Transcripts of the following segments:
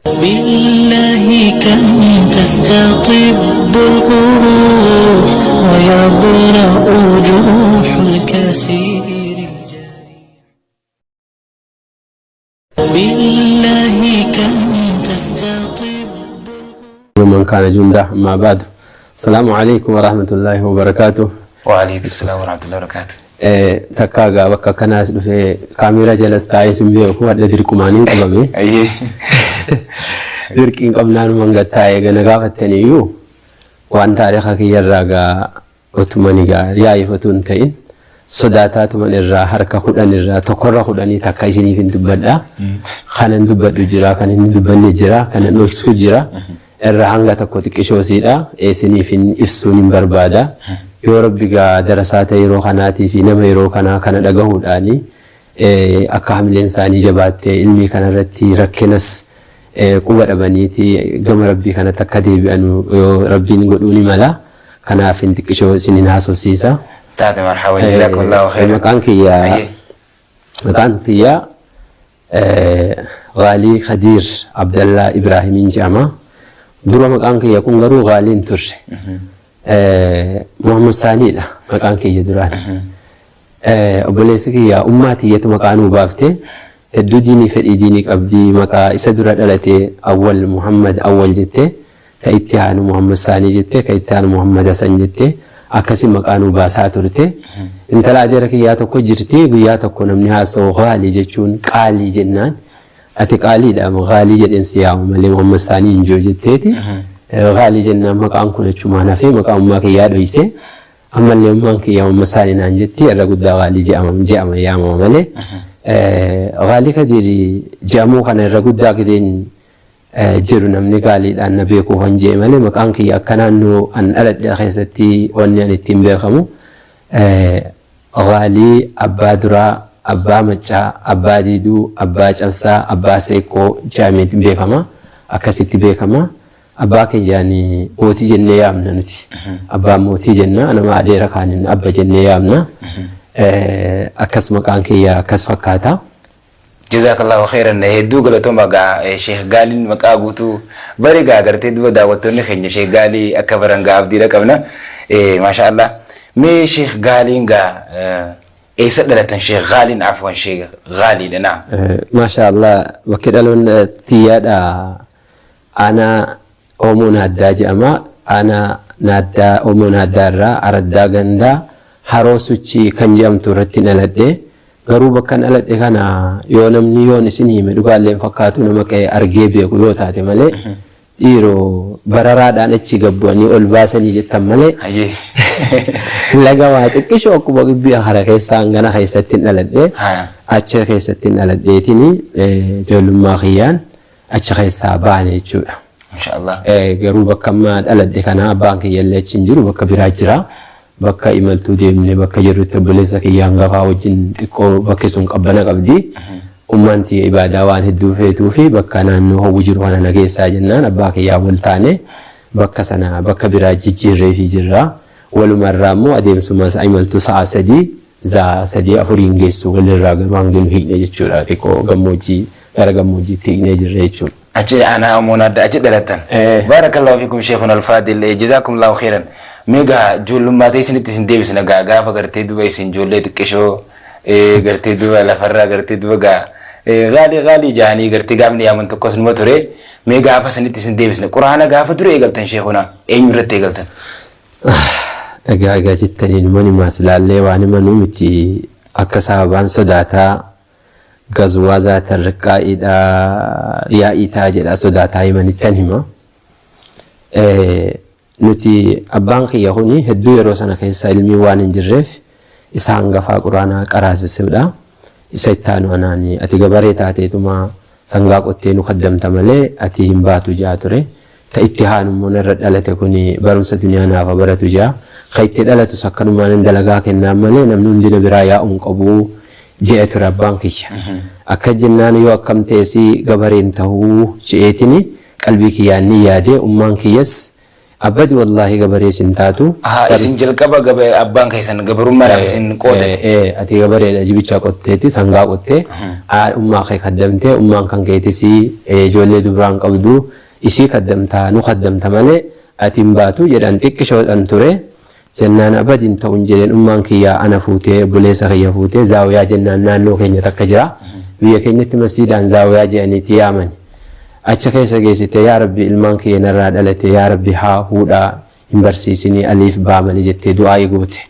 بالله كم تستطب الجروح ويبرأ جروح الكثير الجارح. بالله كم تستطب ومن كان جنده أما بعد السلام عليكم ورحمة الله وبركاته. Wa'aleykum salaam warahmatullahi wabarakatuh. Takkaa gaa bakka kanaas dhufee kaameeraa jalas taa'ee sin beeku hadha dirqumaaniin qabame. Dirqiin qabnaanuman gad taa'ee gana gaafattaniyyuu waan taariika kiyyarraa gaa otumani gaa yaa'ifatu hin ta'in sodaataatuman irraa harka 10 irraa tokkorra kudhanii takka isiniif hin dubbadha. Kanan dubbadhu jira, kan hin dubbanne jira, kanan dhoksu jira. Irraa hanga tokko xiqqishoosiidha isiniif hin ibsuun hin barbaada. Yoo Rabbi gaa darasaa ta'e yeroo kanaatii fi nama yeroo kanaa kana dhagahuudhaani akka hamileen isaanii jabaattee ilmii kanarratti rakkinas quba dhabaniiti gama Rabbii kanatti akka deebi'anu yoo Rabbiin godhuu ni mala. Kanaaf hin xiqqishoo isiniin haasofsiisa. Taate marhaban jazakallahu khairan. Maqaan kiyya maqaan kiyya Gaalii Khadiir Abdallaa Ibraahimiin jedhama. Dura maqaan kiyya kun garuu Gaalii hin turre. Muhammad Saaniidha maqaan kiyya duraan. Obboleessi kiyya ummaa tiyyatu maqaa nuu baafte. Hedduu diinii fedhii diinii qabdi maqaa isa dura dhalate Awwal Muhammad Awwal jette ta itti aanu Muhammad Saanii jette ka itti aanu Muhammad Hasan jette akkasi maqaa nuu baasaa turte. Intala adeera kiyyaa tokko jirti guyyaa tokko namni haasa'u Gaalii jechuun qaalii jennaan ati qaaliidha Gaalii jedheen si yaama malee Muhammad Saanii hin jiru jetteeti. Gaalii jennaan maqaan kun achumaan hafee maqaa ummaa kiyyaa dhoyse. Ammallee ummaan kiyya Muhammad Saanii naan jetti irra guddaa Gaalii je'ama yaamama malee. Gaalii Kadiir je'amuu kana irra guddaa gideen jiru namni gaaliidhaan na beekuufan je'e malee maqaan kiyya akka naannoo an dhaladhe keessatti wanni an ittiin beekamu Gaalii Abbaa Duraa, Abbaa Maccaa, Abbaa Diiduu, Abbaa Cabsaa, Abbaa Seekkoo je'ameeti beekama. Akkasitti beekama. Abbaa kiyyaan mootii jennee yaamna nuti. Abbaan mootii jenna nama adeera kaaniin abba jennee yaamna. Akkas maqaan kiyya akkas fakkaata. Jazakallahu khairan hedduu galatooma gaa Sheikh Gaaliin maqaa guutuu bare gaa gartee duba daawwattoonni keenya Sheikh Gaalii akka baran gaa abdiidha qabna. Maasha Allah. Mee Sheikh Gaaliin gaa eessa dhalatan Sheikh Gaaliin afwan Sheikh Gaaliidha naam. Maasha Allah bakki dhaloon tiyyaadha aanaa Oomoo Naaddaa jedhama. Aanaa Naaddaa Oomoo Naaddaa irraa Araddaa Gandaa Haroo Suchii kan jedhamtu irratti dhaladhe. Garuu bakkan dhaladhe kana yoo namni yoon isin hime dhugaallee hin fakkaatu nama qe'ee argee beeku yoo taate malee dhiiroo bararaadhaan achi gad bu'anii ol baasanii jettan malee laga waa xiqqishoo akkuma gibbii kana keessaa hangana keessatti hin dhaladhe. Achi keessatti hin dhaladheetini ijoollummaa kiyyaan achi keessaa baane jechuudha. Masha Allah. Garuu bakka amma dhaladhe kana abbaan kiyya illee achi hin jiru bakka biraa jira. Bakka imaltuu deemne bakka jirrutti obboleessa kiyya hangafaa wajjin xiqqoo bakki sun qabbana qabdi. Ummaan tiyya ibaadaa waan hedduu feetuu fi bakka naannoo howwi jiru kana na geessaa jennaan abbaa kiyyaa wal taane bakka sana bakka biraa jijjiirreefii jirra. Walumarraa immoo adeemsuma imaltuu sa'a 3 Za 3 4 hin geessu walirraa garuu hangi nu hiikne jechuudha xiqqoo gammoojjii gara gammoojjiitti hiiknee jirra jechuudha. Achi aanaa Omoon adda achi dhalattan. Baarakallahu fiikum sheekhuna alfaadil jazaakumullahu khairan. Mee gaa ijoollummaa teessanitti isin deebisna gaa gaafa gartee duba isin ijoollee xiqqishoo gartee duba lafarraa gartee duba gaa gaalii gaalii jaanii gartee gaafni yaaman tokkos numa ture. Mee gaafa sanitti isin deebisna quraana gaafa dura eegaltan sheekhuna eenyu irratti eegaltan? Egaa egaa jettanii numan himaa silaallee waan himanuu miti akka sahabaan sodaataa gazwaa zaata riqqaa'iidha yaa'iitaa jedha sodaataa himanittan hima. Nuti abbaan kiyya kuni hedduu yeroo sana keessa ilmiin waan hin jirreef isa hangafaa quraanaa qaraasisuudha. Isa ittaanu anaani ati gabaree taateetuma sangaa qottee nu kaddamta malee ati hin baatu je'aa ture. Ta itti haanu immoo narra dhalate kuni barumsa duniyaa naaf ha baratu je'a. Ka itti dhalatus akkanumaanan dalagaa kennaan malee namni hundi na biraa yaa'u hin qabu je'e ture abbaan kiyya. Akkas jennaan yoo akkam ta'es gabaree hin tahu je'eetini qalbii kiyyaan ni yaade. Ummaan kiyyas Abadi wallaahi gabaree sin taatu. Ahaa isin jalqaba gaba abbaan keessan gabarummaadhaaf isin qoodate. Ee ati gabareedha jibicha qotteeti sangaa qottee ummaa kee kaddamtee ummaan kan keetis ijoollee dubraan qabdu isii kaddamtaa nu kaddamta malee ati hin baatu jedhan xiqqishoodhan ture. Jennaan abadi hin ta'un jedheen ummaan kiyya ana fuutee obboleessa kiyya fuutee zaawiyaa jennaan naannoo keenya takka jira. Biyya keenyatti masjiidaan zaawiyaa jedhaniiti yaamani. Acha keessa geessitee yaa Rabbi ilmaan kiyya narraa dhalate yaa Rabbi haa huudhaa hin barsiisinii aliif baa malee jettee du'aa'ii goote.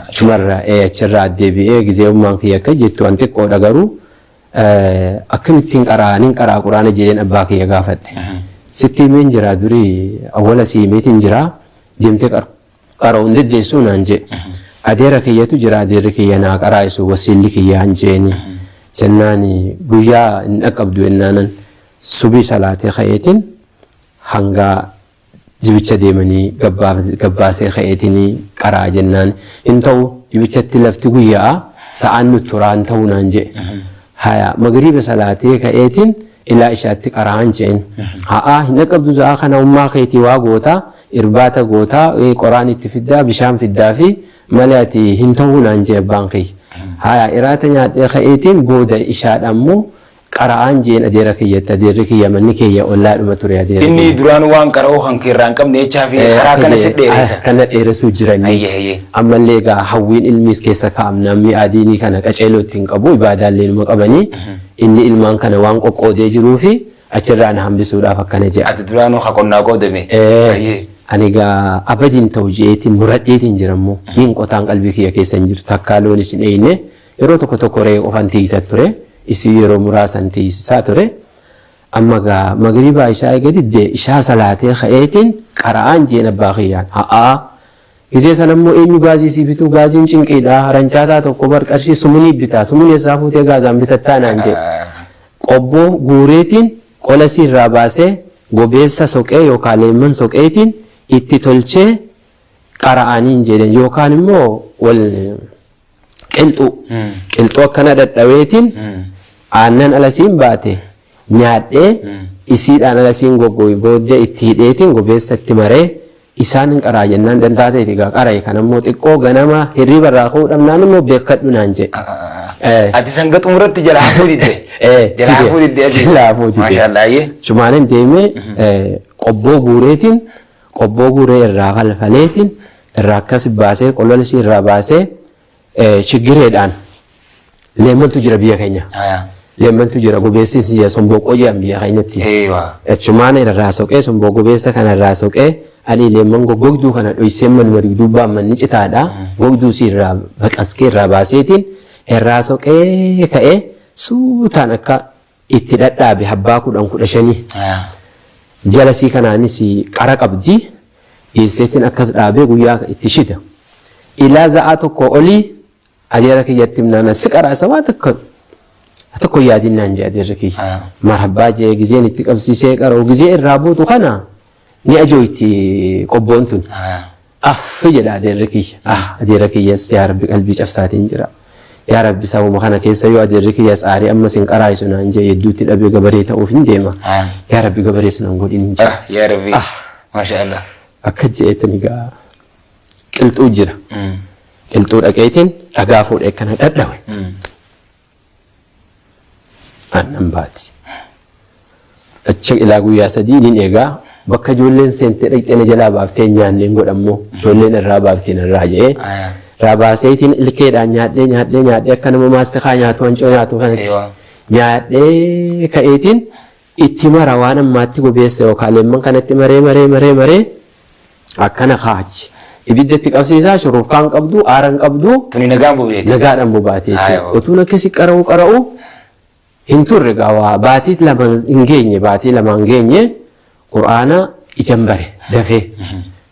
Achumarra achirraa deebi'ee gizee ummaan kiyya akka jettu an xiqqoodha garuu akkamittiin qaraa nin qaraa quraana jedheen abbaa kiyya gaafadhe. Sitti himeen jira durii awwala si himeetiin jira deemtee qara'uu hin dandeessuu naan jedhe. Adeera kiyyatu jira adeerri kiyya naa qaraa'isu wasiilli kiyyaan jeeni. Jennaan guyyaa hin dhaqqabdu jennaanan subii salaatee ka'eetiin hanga jibicha deemanii gabbaasee ka'eetiin qaraa jennaan hin ta'u jibichatti lafti guyyaa sa'aan nu turaan ta'uu naan jedhe. Haya magriiba salaatee ka'eetiin ilaa ishaatti qara'aan jeen. Ha'aa hin dhaqqabdu sa'aa kana ummaa keetii waa gootaa irbaata gootaa qoraan itti fiddaa bishaan fiddaa fi malee ati hin ta'uu naan jee abbaan kiyya. Haya iraata nyaadhee ka'eetiin booda ishaadha immoo qara'aan jeen adeera kiyyatti adeerri kiyya manni kiyya ollaadhuma ture adeerri. Inni duraan waan qara'uu kan keerraa hin qabne jechaa fi karaa kana si dheeressa. Kana dheeressuu jiranii. Ammallee egaa hawwiin ilmiis keessa kaa'amnaan mi'a diinii kana qaceeloo ittiin qabu ibaadaallee numa qabanii inni ilmaan kana waan qoqqoodee jiruu fi achirraa na hambisuudhaaf akkana jedha. Ati duraanuu haa qonnaa qoodame. Ani egaa abadiin ta'u jeetiin muradheetiin jirammoo niin qotaan qalbii kiyya keessa hin jiru takkaa loonis hin eeyne yeroo tokko tokko re'ee qofan tiisa ture isii yeroo muraasan tiisisaa ture. Amma egaa magriibaa ishaa eega didde ishaa salaatee ka'eetiin qara'aan jeen abbaa kiyyaan ha'aa gizee sana immoo eenyu gaazii sii bituu gaaziin cinqiidha rancaataa tokko bar qarshii sumunii bitaa sumunii eessaa fuutee gaazaan bitattaa naan jedhe. Qobboo guureetiin qola isii irraa baasee gobeessa soqee yookaan leemman soqeetiin itti tolchee qara'aniin jedhan yookaan immoo wal qilxuu qilxuu akkana dhadhaweetiin aannan alasiin baate nyaadhee isiidhaan alasiin goggoge booddee itti hidheetiin gobeessa itti maree isaan hin qaraa jennaan dantaa ta'eeti egaa qara'e kan ammoo xiqqoo ganama hirriiba irraa ka'uu dhabnaan immoo beekadhu naan jedhe. Ati sanga xumuratti jala hafuu didde. Jala hafuu didde ati. Jala hafuu didde. Maashaallah ayyee. Chumaanan deemee qobboo guureetiin qobboo guuree irraa falfaleetiin irraa akkas baasee qolola isii irraa baasee shiggireedhaan leemmantu jira biyya keenya. Leemmantu jira gobeessi jira sombooqoo jedhan biyya keenyatti. Achumaan irraa soqee somboo gobeessa kana irraa soqee ani leemman goggogduu kana dhoysee manuma dugduubbaan manni citaadha. Gogduu isii irraa baqaskee irraa baaseetiin irraa soqee ka'ee suutaan akka itti dhadhaabe habbaa 10 15. Jala isii kanaanis qara qabdi. Geesseetiin akkas dhaabee guyyaa itti shida. Ilaa za'aa tokko olii adeera kiyyatti himnaan si qaraasa waa tokko tokko yaadin naan jedhe adeerri kiyya. Marhabbaa jedhee gizeen itti qabsiisee qara'u gizee irraa buutu kana ni ajooyti qobboon tun. Affi jedha adeerri kiyya. Ah adeera kiyyas yaa Rabbi qalbii cabsaatiin jira. Yaa Rabbi sabuma kana keessa yoo adeerri kiyyas aarii ammas hin qaraa'isu naan jedhe hedduutti dhabee gabaree ta'uuf hin deema. Yaa Rabbi gabarees nan godhin hin jedha. Yaa Rabbi. Maasha Allah. Akka je'eetin egaa qilxuu jira. Qilxuu dhaqeetiin dhagaa fuudhee akkana dhadhawe. Aannan baati. Achi ilaa guyyaa 3 nin eegaa bakka ijoolleen seentee dhaqxee na jalaa baaftee hin nyaanneen godhammoo ijoolleen irraa baaftiin irraa jedhee irraa baaseetiin ilkeedhaan nyaadhee nyaadhee nyaadhee akka nama maastikaa nyaatu hancoo nyaatu kanatti nyaadhee ka'eetiin itti mara waan ammaatti gobeessa yookaan leemman kanatti maree maree maree maree akkana kaachi. Ibidda itti qabsiisaa shurufkaan qabdu aara hin qabdu. Tuni nagaan bobeeti. Nagaadhaan bobaatee jechuudha. Utuun akkasi qara'u qara'u hin turre gaawaa baatii 2 hin geenye baatii 2 hin geenye quraana ijan bare dafee.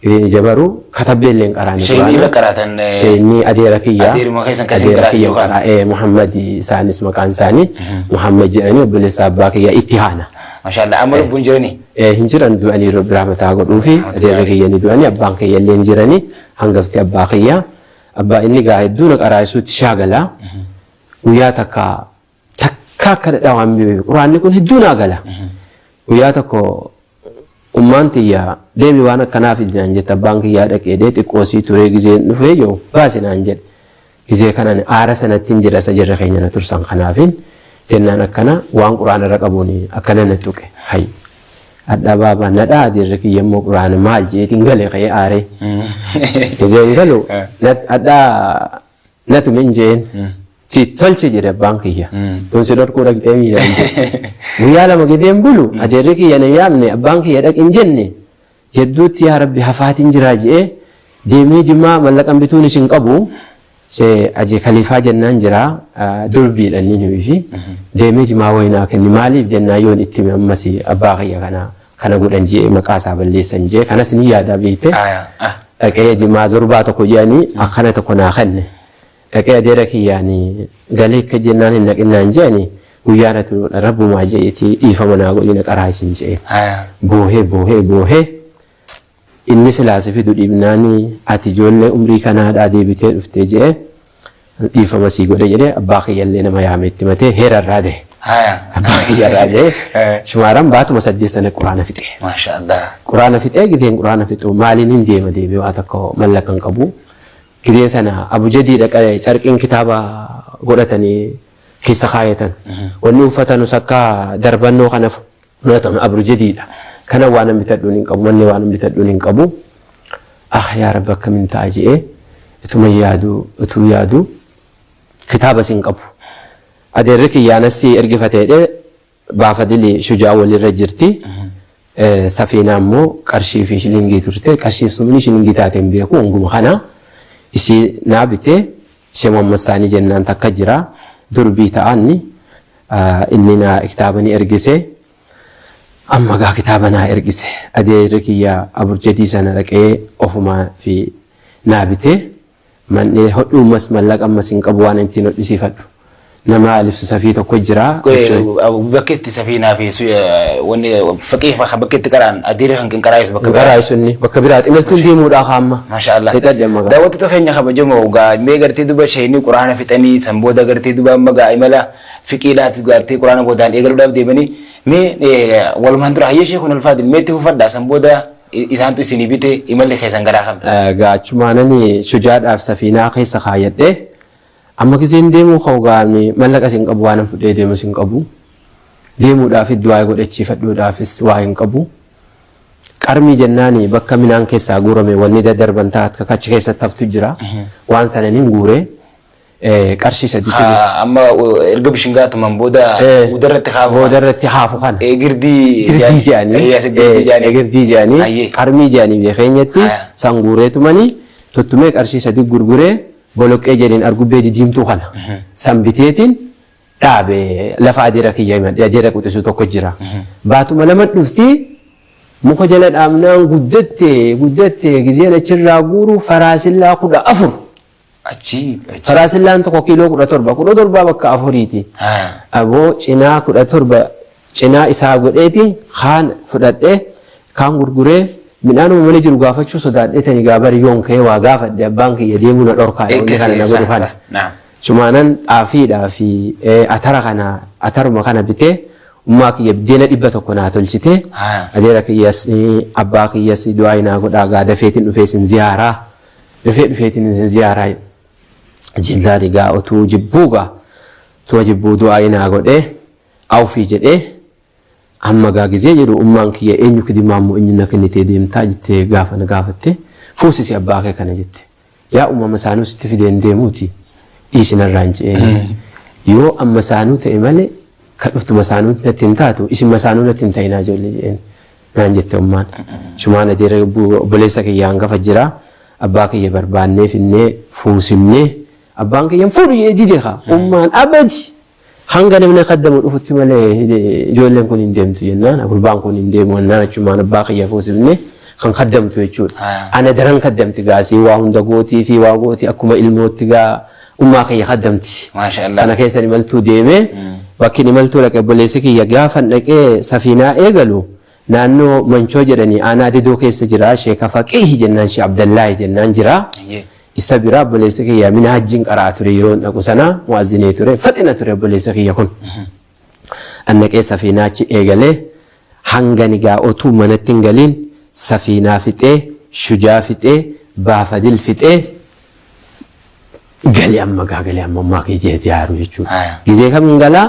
Ija baru katabbee illee hin qaraane. Sheeyni irra qaraatan. Sheeyni adeera kiyya. Adeeruma keessan kan isin Adeera kiyya qaraasisu kana. qaraa'ee Muhammad isaanis maqaan isaanii Muhammad jedhanii obboleessa abbaa kiyya itti haana. Maashaallah amma lubbuun jiranii. Hin jiran du'anii Rabbi rahmataa godhuu fi adeerri kiyya ni du'anii abbaan kiyya illee hin jiranii hangafti abbaa kiyya. Abbaa inni gaa hedduu na qaraa'isuutti shaagala. Guyyaa takka takka akka dhawaan quraanni kun hedduu naa gala. Guyyaa tokko Ummaan tiyya deemi waan akkanaa fidi naan jette abbaan kiyyaa dhaqee dee xiqqoo sii turee gizeen dhufee jiru baasi naan jedhe. Gizee kanan aara sanattiin jira isa jirra keenya na tursan kanaafin jennaan akkana waan quraana irra qabuun akkana na tuqe hay. Hadha baaba na dha'a dirri kiyya immoo quraana maal jeetiin gale ka'ee aaree. Gizeen galu hadha na tumin jeen si tolche jedhe abbaan kiyya. Tun si dhorkuu dhaqxee miidhaan jedhe. Guyyaa 2 gideen bulu adeerri kiyya na yaamne abbaan kiyya dhaqin jenne jedduutti yaa rabbi hafaatiin jiraa je'ee deemee jimmaa mallaqan bituun isin qabu se aje kaliifaa jennaan jira durbiidha inni nuyifi deemee jimaa wayinaa kenni maaliif jennaan yoon itti hime ammas abbaa kiyya kana kana godhan je'ee maqaa isaa balleessan je'ee kanas ni yaadaa beekte dhaqee jimaa zorbaa tokko je'anii akkana tokko naa kenne dhaqee adeera kiyyaan galee akka jennaan hin dhaqin naan je'anii guyyaa na turuudha rabbumaa je'eetii dhiifama naa godhii na qaraa isin je'e boohee boohee boohee inni silaa si fidu dhiibnaani ati ijoollee umrii kanaadhaa deebitee dhuftee je'e dhiifama sii godhe jedhee abbaa kiyyallee nama yaame itti matee heera irraa gahe. Abbaa kiyya irraa gahe shumaaran baatuma 8 sana quraana fixe. Maasha Allah. Quraana fixee gideen quraana fixu maaliin hin deema deebi'ee waa takka mallaqa hin qabu. Gidee sana abujadii dhaqee carqiin kitaaba godhatanii keessa kaayatan. Wanni uffatanus akka darbannoo kana fudhatan abrujadiidha. Kana waan an bitadhuun hin qabu, manni waan an bitadhuun hin qabu. Ah yaa Rabbi akkamin ta'a je'ee ituma yaadu utuu yaadu kitaabas hin qabu. Adeerri kiyya anas ergifatee jedhee Baafadili Shujaa walirra jirti. Safiinaa immoo qarshii fi shilingii turte. Qarshiif sumni shilingii taate hin beeku honguma kana. Isii naa bitee ishee Muhammad Saanii jennaan takka jira. Durbii ta'anni inni naa kitaaba ni ergise. Amma gaa kitaaba naa ergise. Adeerri kiyya aburjadii sana dhaqee ofumaa fi naa bitee. Man'ee hodhuummas mallaqa ammas hin qabu waan ittiin hodhisiifadhu. Nama libsu safii tokko jira. Bakki itti safiinaa fi wanni faqii bakki itti qara'an adeera kan qinqaraa'isu bakka biraa. Qaraa'isu inni bakka biraati. Imaltuun deemuudhaa kaamma. Masha Allah. Hidhadhe amma gaa. Daawwattoota keenya kabajamoo gaa mee gartee duba sheeyni quraana fixanii san booda gartee duba amma gaa imala fiqiidhaati gartee quraana boodaan eegaluudhaaf deemanii mee walumaan dura hayyee sheekun alfaadil mee itti fufadhaa san booda Isaantu isinii bite imalli keessan garaa kami? Egaa achumaanani shujaadhaaf safiinaa keessa kaayyadhe. Amma gizeen deemuu ka'u gaa ani mallaqas hin qabu waanan fudhee deemus hin qabu. Deemuudhaafis du'aa'ii godhachiifadhuudhaafis waa hin qabu. Qarmii jennaani bakka minaan keessaa guurame wanni dadarban ta'a akka achi keessatti haftu jira. Waan sana nin guure. Qarshii sadiitti Haa amma erga bishingaa tuman booda booda irratti haafu kana. Booda irratti haafu kana. Girdii Girdii jedhanii. Girdii jedhanii. Girdii jedhanii qarmii jedhanii biyya keenyatti san guuree tumanii tuttumee qarshii 3 gurguree boloqqee jedheen argubbee didiimtuu kana san biteetiin dhaabe lafa adeera kiyya himadhe adeera quxisuu tokko jira. Baatuma 2 dhufti muka jala dhaabnaan guddatte guddatte gizeen achirraa guuru faraasillaa 14. Ajiib ajiib. Faraasillaan tokko kiiloo 17 17 bakka afuriiti. Aboo cinaa 17 cinaa isaa godheetiin kaan fudhadhee kaan gurguree midhaanuma mana jiru gaafachuu sodaadheetani gaa bari yoon ka'ee waa gaafadhe abbaan kiyya deemuu na dhorkaa wanni kana na godhu kana. Chumaanan xaafiidhaa fi atara kana ataruma kana bitee ummaa kiyya biddeena 100 naa tolchitee adeera kiyyas abbaa kiyyas du'aayi naa godhaa gaa dafeetiin dhufee isin ziyaaraa Dhufee dhufeetiin isin ziyaaraa jennaan egaa otuu jibbuu gaa utuu jibbuu du'aa'ii naa godhee awfii jedhee amma gaa gizee jedhu ummaan kiyya eenyu kidimaa immoo eenyu na kennitee deemtaa jettee gaafa na gaafatte fuusisi abbaa kee kana jette yaa ummama isaanuu sitti fidee hin deemuuti dhiisi narraa hin ce'een yoo amma isaanuu ta'e malee ka dhuftu masaanuu natti hin taatu isin masaanuu natti hin ta'inaa ijoollee jedheen naan jette ummaan. Achumaan adeera obboleessa kiyya hangafa jira. Abbaa kiyya barbaannee finnee fuusimnee abbaan kiyya hin fuudhu jedhee dide kaa. Ummaan abadi hanga namni kaddamu dhufutti malee ijoolleen kun hin deemtu jennaan gurbaan kun hin deemu jennaan achumaan abbaa kiyya fuusifne kan kaddamtu jechuudha. Ana daran kaddamti gaasii waa hunda gootii fi waa gootii akkuma ilmootti gaa ummaa kiyya kaddamti. Maasha Allah. Kana keessa imaltuu deemee bakki imaltuu dhaqe obboleessi kiyya gaafan dhaqee safiinaa eegalu naannoo Manchoo jedhanii aanaa Didoo keessa jira Sheeka Faqiihi jennaan Shee Abdallaahi jennaan jira. Isa bira obboleessi kiyya minhaajjiin qara'a ture yeroon dhaqu sana mu'azzinee ture faxina ture obboleessi kiyya kun. An dhaqee safiinaa achi eegalee Hangani egaa otuu manatti hin galiin Safiinaa fixee, Shujaa fixee, Baafadil fixee gali amma gaa gali amma ummaa kee jee ziyaaru jechuudha. Gizee kamiin galaa?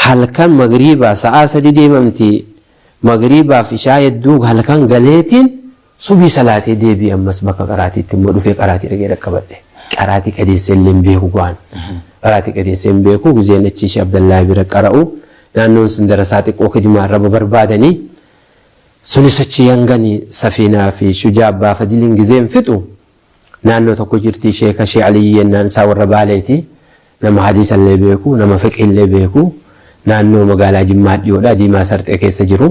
Halkan magriibaa sa'aa 3 deemamti magriibaaf ishaa hedduu halkan galeetiin subii salaatee deebi'e ammas bakka qaraatiitti immoo dhufee qaraatii dhaqee dhaqqabadhe. Qaraatii qadeessee illee hin beeku gaan. Qaraatii qadeessee hin beeku gizeen achi ishee Abdallaahi bira qara'u naannoon sun darasaa xiqqoo kidimaa irra barbaadanii sunis achi hangani Safiinaa fi Shujaa Abbaa Fadiliin gizeen fixu Naannoo tokko jirti sheeka shee Aliyyii jennaan isaa warra Baaleeti. Nama hadiisallee beeku, nama fiqhiillee beeku. Naannoo magaalaa Jimmaa dhiyoodha. Diimaa Sarxee keessa jiru.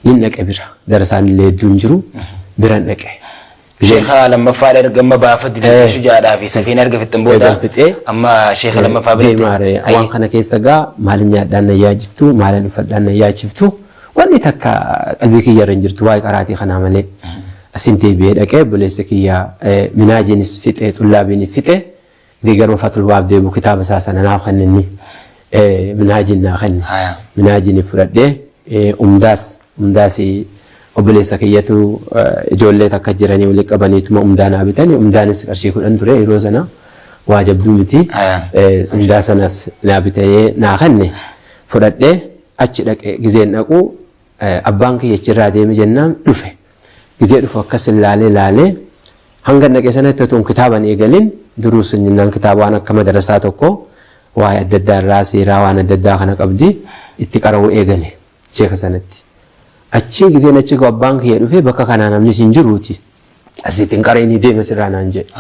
Nin dhaqe bira. Darasaanillee hedduun jiru. Biran dhaqe. Sheeka lammaffaadha erga amma baafa diliitii shujaadhaa fi safiina erga fixxan booda Eegan fixee amma sheeka lammaffaa biratti. Deemaare waan kana keessa gaa maalin nyaadhaan na yaachiftu, maalin uffadhaan na yaachiftu. Wanni takka qalbii kiyya irra hin jirtu waa'ee qaraatii kanaa malee. Asin deebi'ee dhaqee obboleessa kiyya minaajiinis fixe xullaabiinis fixe garuma Fatul Waab deebi'u kitaaba isaa sana naaf kenne inni. Minaajiin naa kenne. Minaajiin fudhadhee umdaas umdaas obboleessa kiyyatu ijoollee takka jiranii walitti qabaniituma umdaa naa bitani. Umdaanis qarshii 10 ture yeroo sana waa jabduu miti. Umdaa sanas naa bitee naa kenne fudhadhee Achi dhaqe gizeen dhaqu abbaan kiyya achirraa deeme jennaan dhufe. Gizee dhufu akkas laalee laalee hanga dhaqe sanatti otoo kitaaba hin eegalin duruu sun jennaan kitaaba waan akka madarasaa tokko waa'ee adda addaa irraa seeraa waan adda addaa kana qabdi itti qara'uu eegale sheeka sanatti. Achi gizeen achi ga'u abbaan kiyya dhufe bakka kanaa namni siin jiruuti. Asitti hin qara'inii deema asirraa naan jedhe.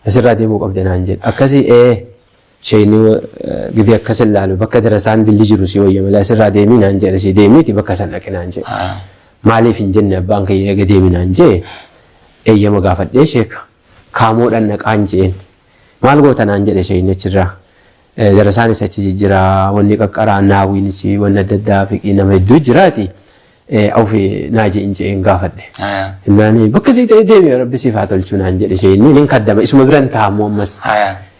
Asirraa deemuu qabda naan jedhe. Akkasii ee Sheeyni gidee akkas ilaalu bakka darasaan dilli jiru si wayya malee asirraa deemii naan jedhe si deemiiti bakka san dhaqi naan jedhe. Maaliif hin jenne abbaan kiyya eega deemi naan jee eeyyama gaafadhee sheeka kaamoodhaan dhaqaan jeen. Maal goota naan jedhe sheeyni achirraa. Darasaanis achi jijjira wanni qaqqaraa naawiinis wanni adda addaa fiqii nama hedduu jiraati. Awfi naa je'in je'een gaafadhe. Innaan bakka sii ta'e deemi rabbi siif haa tolchu naan jedhe sheeyni nin kaddama isuma biran ta'a ammoo ammas.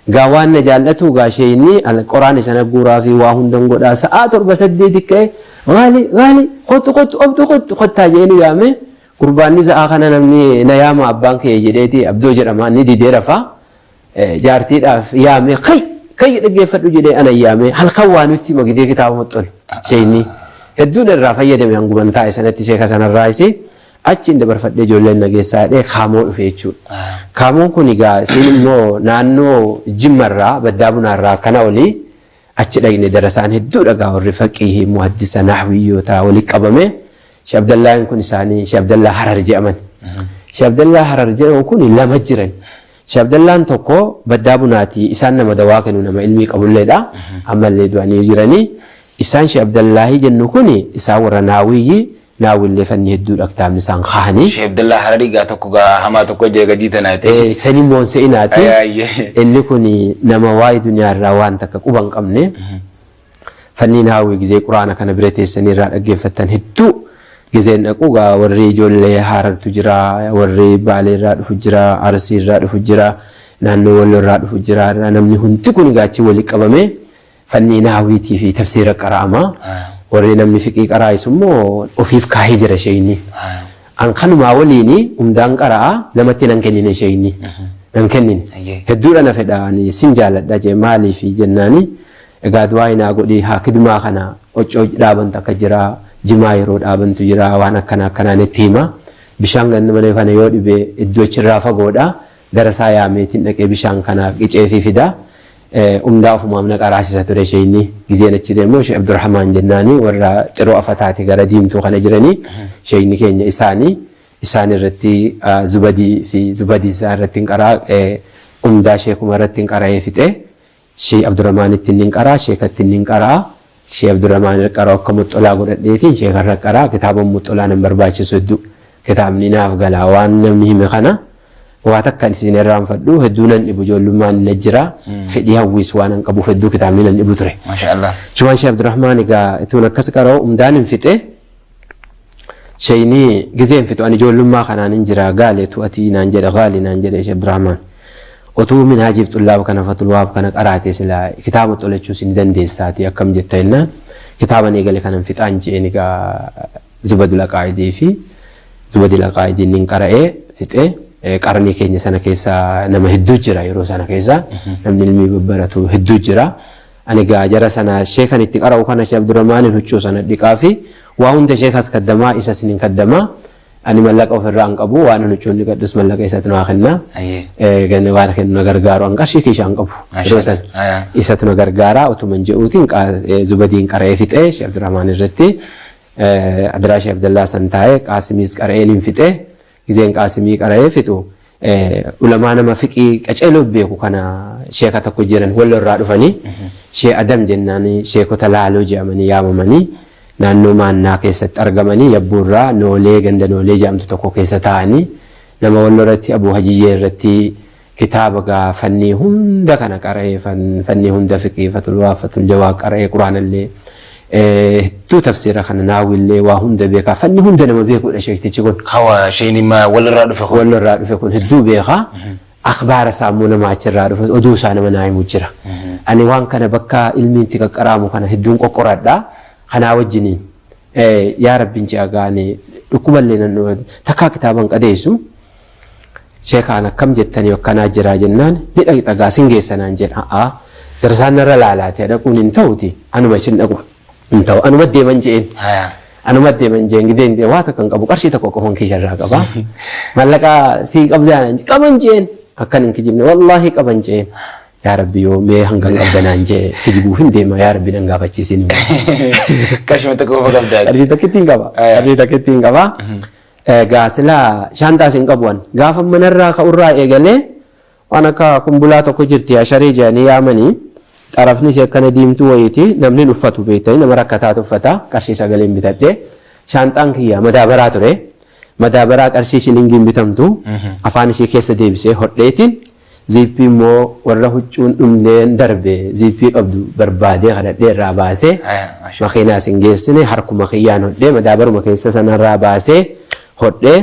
Gaa waan na jaallatu gaa sheeyni qoraan isa guuraa fi waa hundan godhaa sa'aa 7 8 ka'e gaali gaali kottu kottu abduu kottu kottaa je'ee nu yaame gurbaanni sa'aa kana namni na yaama abbaan kee jedheeti abdoo jedhama inni didee rafaa. Jaartiidhaaf yaamee kay kay dhaggeeffadhu jedhee ana yaamee halkan waa nutti hima gidee kitaaba moxxolu sheeyni hedduun irraa fayyadame hanguman taa'e sanatti sheeka sanarraa isi achiin dabarfadhee ijoolleen nageessaa jedhee kaamoo dhufe jechuudha. Kaamoon kun egaa isiin immoo naannoo Jimmarraa baddaa bunaarraa akkana olii achi dhaqne darasaan hedduudha gaa warri faqiihii muhaddisa nahwiyyoota walitti qabame Sheekh Abdallaahin kun isaanii Sheekh Abdallaa Harar jedhaman. Sheekh Abdallaa Harar jedhaman kun lama jiran. Sheekh Abdallaan tokko baddaa bunaati isaan nama dawaa kennu nama ilmii qabulleedha. Ammallee du'anii jiranii. Isaan Sheekh Abdallaahii jennu kun isaan warra naawiyyi naawillee fanni hedduudha kitaabni isaan kaahanii. Sheekh Abdallaa Hararii gaa tokko gaa hamaa tokko jee gadii tanaati. Sanii moonse'inaati. Inni kun nama waa'ee duniyaa irraa waan takka quba hin qabne. Fanniin haawwii gizee quraana kana bira teessanii irraa dhaggeeffattan hedduu gizeen dhaqu gaa warri ijoollee Haarartu jira, warri Baalee irraa dhufu jira, Arsii irraa dhufu jira, naannoo Walloo irraa dhufu jira. Namni hundi kun egaa achi walitti qabamee fannii naahwiitii fi tafsiira qara'ama. Warri namni fiqii qaraa'isu immoo ofiif kaahee jira sheeyni. An kanumaa waliini umdaan qara'a namatti nan kennine sheeyni. Nan kennine. Hedduudha na fedha ani sin jaaladha jee maaliifi jennaani Egaa du'aayi naa godhi haa kidmaa kana qoccoo dhaaban takka jira jimaa yeroo dhaabantu jira waan akkana akkanaa netti hima bishaan ganda mana kana yoo dhibe iddoo achirraa fagoodha darasaa yaameetiin dhaqee bishaan kana qiceefii fida umdaa ofumaaf na qaraasisa ture sheeyni gizeen achi deemu Sheekh Abdurrahmaan jennaani warra xiroo afataati gara diimtuu kana jiranii sheeyni keenya isaanii isaan irratti zubadii fi zubadii isaa irratti hin qaraa umdaa sheekuma irratti hin qara'ee fixee Shee Abdurrahmaanitti nin qara'a, sheekatti nin qara'a. Shee Abdurrahmaan irra qara'u akka moxxolaa godhadheetiin sheeka irra qara'a. Kitaaba moxxolaa nan barbaachisu hedduu. Kitaabni naaf gala. Waan namni hime kana waa takka isin irraanfadhu hedduu nan dhibu ijoollummaan na jira. Fedhii hawwiis waan an qabuuf hedduu kitaabni nan dhibu ture. Masha Allah. Chumaan Shee Abdurrahmaan egaa ituun akkas qara'u umdaan hin fixe. Sheeyni gizee hin fixu ani ijoollummaa kanaan hin jira gaali utuu ati naan jedhe gaali naan jedhe Sheekh Abdurrahmaan. Otuu minhaajiif xullaaba kana fatul waab kana qaraate sila kitaaba xolachuus ni dandeessaati akkam jetta jennaan Kitaaban eegale kanan fixaan je'een egaa Zubadul Aqaa'idii fi Zubadul Aqaa'idiin nin qara'ee fixee qarnii keenya sana keessa nama hedduu jira yeroo sana keessa namni ilmii babbaratu hedduu jira. Ani egaa jara sana sheekan itti qara'u kana Sheekh Abdurrahmaanin huccuu sana dhiqaa fi waa hunda sheekas kaddamaa isas nin kaddamaa. Ani mallaqa ofirraa hin qabu waan ani huccuun dhiqadhus mallaqa isatu naa kenna. Waan kennu na gargaaru an qarshii kiishaa hin qabu. Yeroo san isatu na gargaara utuman je'uutiin Zubadiin qara'ee fixee Sheekh Abdurrahmaan irratti Adiraa Sheekh Abdallaa san taa'ee Qaasimiis qara'ee nin fixee gizeen Qaasimii qara'ee fixu ulamaa nama fiqii qaceeloo beeku kana sheeka tokko jiran Wallo irraa dhufanii Shee Adam jennaan sheekota Laaloo je'amanii yaamamanii naannoo Maannaa keessatti argamanii Yabbuu irraa Noolee ganda Noolee je'amtu tokko keessa taa'anii nama Wallo irratti Abuu Hajiyyee irratti kitaaba gaa fannii hunda kana qara'ee fannii hunda fiqii fatul waa fatul jawaa qara'ee quraanallee hedduu tafsiira kana naawillee waa hunda beekaa fanni hunda nama beekuudha sheektichi kun. Hawa sheen imma walirraa dhufe kun. Walirraa dhufe kun hedduu beekaa. Akhbaara isaa immoo nama achirraa dhufe oduu isaa nama naa himu jira. Ani waan kana bakka ilmiin itti qaqqaraamu kana hedduun qoqqoradha. Kanaa wajjiniin yaa Rabbiin ci'a gaanii dhukkuballee nan takkaa kitaaban qadeessu. Sheekaan akkam jettanii akkanaa jiraa jennaan ni dhaqxa gaa sin geessa naan jedha. A'aa darsaan narra laalaatee dhaquun hin ta'uti anuma isin dhaqu hin ta'u anuma deeman je'een. Anuma deeman je'een gideen deema waa tokko hin qabu qarshii tokko qofan kiisha irraa qaba. Mallaqa sii qabdaa naan qaban je'een akkan hin kijibne wallaahi qaban je'een. Yaa Rabbi yoo mee hangam qabda naan je'e kijibuuf hin deema yaa Rabbi nan gaafachiisin. Qarshii tokko qofa qabdaa. Qarshii tokkittiin qaba. Qarshii tokkittiin qaba. Egaa silaa shaanxaas hin qabu an. Gaafa manarraa ka'urraa eegalee waan akka kumbulaa tokko jirti asharii jedhanii yaamanii xarafni isii akkana diimtuu wayiiti namni hin uffatu beektanii nama rakkataatu uffata qarshii sagaliin bitadhe. Shaanxaan kiyya madaabaraa ture. Madaabaraa qarshii shilingiin bitamtu afaan isii keessa deebisee hodheetiin Ziippii immoo warra huccuun dhumneen darbe ziippii qabdu barbaadee kadhadhee irraa baasee makiinaas hin geessine harkuma kiyyaan hodhee madaabaruma keessa sanarraa baasee hodhee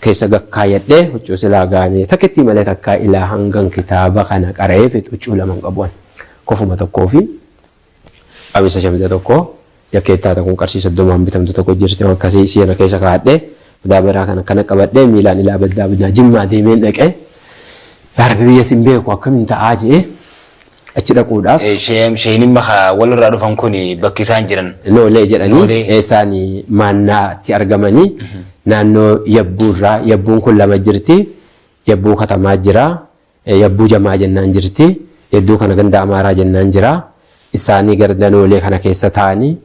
keessa gakkaayyadhee huccuu silaa gaanee takkittii malee takkaa ilaa hangan kitaaba kana qara'ee fixu huccuu lama hin qabu ani. Kofuma tokkoo fi qamisa shamiza tokko jakkeettaa tokko qarshii 30n bitamtu tokko jirti waan akkasii isii kana keessa kaa'adhee madaabaraa kana akkana qabadhee miilaan ilaa baddaa baddaa Jimmaa deemeen dhaqee yaa Rabbi biyya sin beeku akkamiin ta'aa je'ee achi dhaquudhaaf. Sheeyiniin makaa walirraa dhufan kun bakki isaan jiran. Noolee jedhanii Noolee. isaan maannaatti argamanii naannoo yabbuurraa yabbuun kun lama jirti yabbuu katamaa jira Yabbuu Jamaa jennaan jirti. Yedduu kana ganda Amaaraa jennaan jira. Isaanii gara Danoolee kana keessa taa'anii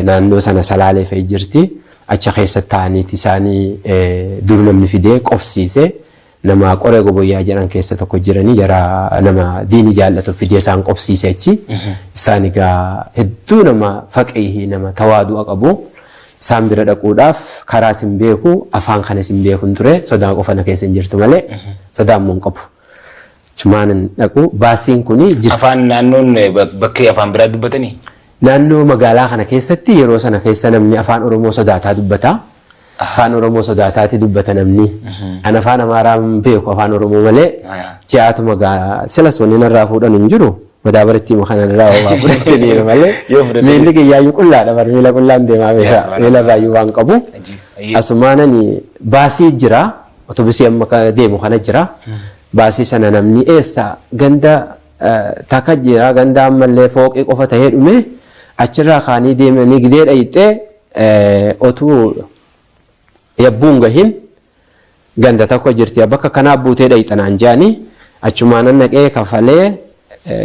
naannoo sana Salaalee fa'i jirti. Acha keessa taa'aniiti isaanii dur namni fidee qobsiise. Nama Qoree Goboyyaa jedhan keessa tokko jiranii jara nama diini jaallatu fidee isaan qobsiise achi. Isaan egaa hedduu nama faqiihii nama tawaadu'a qabu. Isaan bira dhaquudhaaf karaas hin beeku, afaan kanas hin beekun ture. Sodaa qofa na keessa hin jirtu malee sodaa immoo hin qabu. Achumaanan dhaqu baasiin kuni jirti. Afaan naannoon bakkee afaan biraa dubbatanii? Naannoo magaalaa kana keessatti yeroo sana keessa namni afaan Oromoo sodaataa dubbata. Afaan Oromoo sodaataati dubbata namni. An afaan Amaaraa hin beeku afaan Oromoo malee. Ji'aatuma gaa silas wanni narraa fuudhan hin jiru. Madaabarittii ma kana irraa waa fudhattaniiru malee. Yoo fudhatanii. Miilli kiyyaayyuu qullaadha bar miila qullaan deemaa beeka. Yes, Miila irraayyuu waan qabu. Ajiib. Ayyee. Asumaanani baasii jira. Otobisii amma ka deemu kana jira. Baasii sana namni eessa ganda takka jira ganda ammallee fooqii qofa tahee dhume achirraa kaanii deemanii gidee dhayixxee otuu yabbuun gahin ganda tokko jirti bakka kanaa buutee dhayxa naan je'ani achumaanan dhaqee kafalee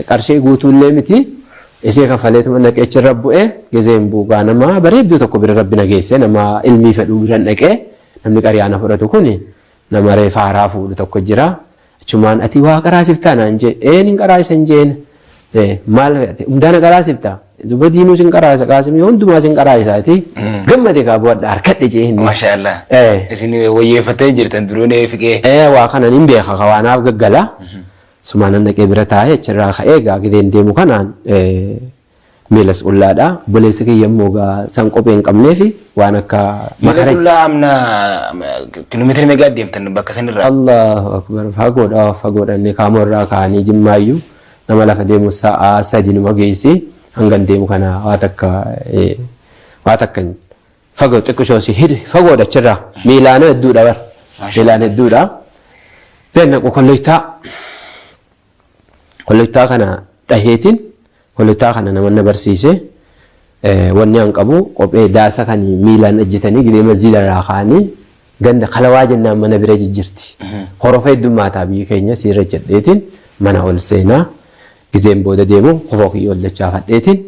qarshii guutuullee miti isii kafaleetuma dhaqee achirra bu'e gizeen buugaa nama bareedduu tokko bira rabbi na geesse nama ilmii fedhuu biran dhaqee namni qariyaa na fudhatu kuni nama reefa haaraa fuudhu tokko jira Achumaan ati waa qaraasiftaa naan jee. Een hin qaraasisan jeen. Maal hundaa na qaraasifta? Duba diinuu sin qaraasa qaasimii hundumaa sin qaraasaati. Gammade kaa bu'adha harkadhe jee inni. Masha Allah. Isin wayyeeffattanii jirtan duruun fiqee. Waa kanan hin beeka ka waanaaf gaggala. Sumaanan dhaqee bira taa'ee achirraa ka'ee gaa gideen deemu kanaan Miilas qullaadha. Obboleessi kiyya immoo egaa san kophee hin qabneefi waan akka Miila makara. qullaa amna kiiloomeetira meeqa deemtan bakka sanirraa? Allahu akbar fagoodha fagoodha inni kaamorraa ka'anii jimmaayyuu nama lafa deemu sa'aa sadi numa geessi. Hangan deemu kana waa takka waa takka fagoo xiqqishoo si hidhi fagoodha achirraa miilaan hedduudha bar miilaan hedduudha. Zeen naqu kolleejtaa kolleejtaa kana dhaheetiin kolleejtaa kana nama na barsiise wanni an qabu kophee daasa kan miilaan ejjetanii gidee masjiida irraa ka'anii ganda kalawaa jennaan mana bira jijjirti. Horofa heddummaataa biyyi keenya siirra jedheetiin mana ol seenaa gizeen booda deemu kofoo kiyya ol dachaafadheetiin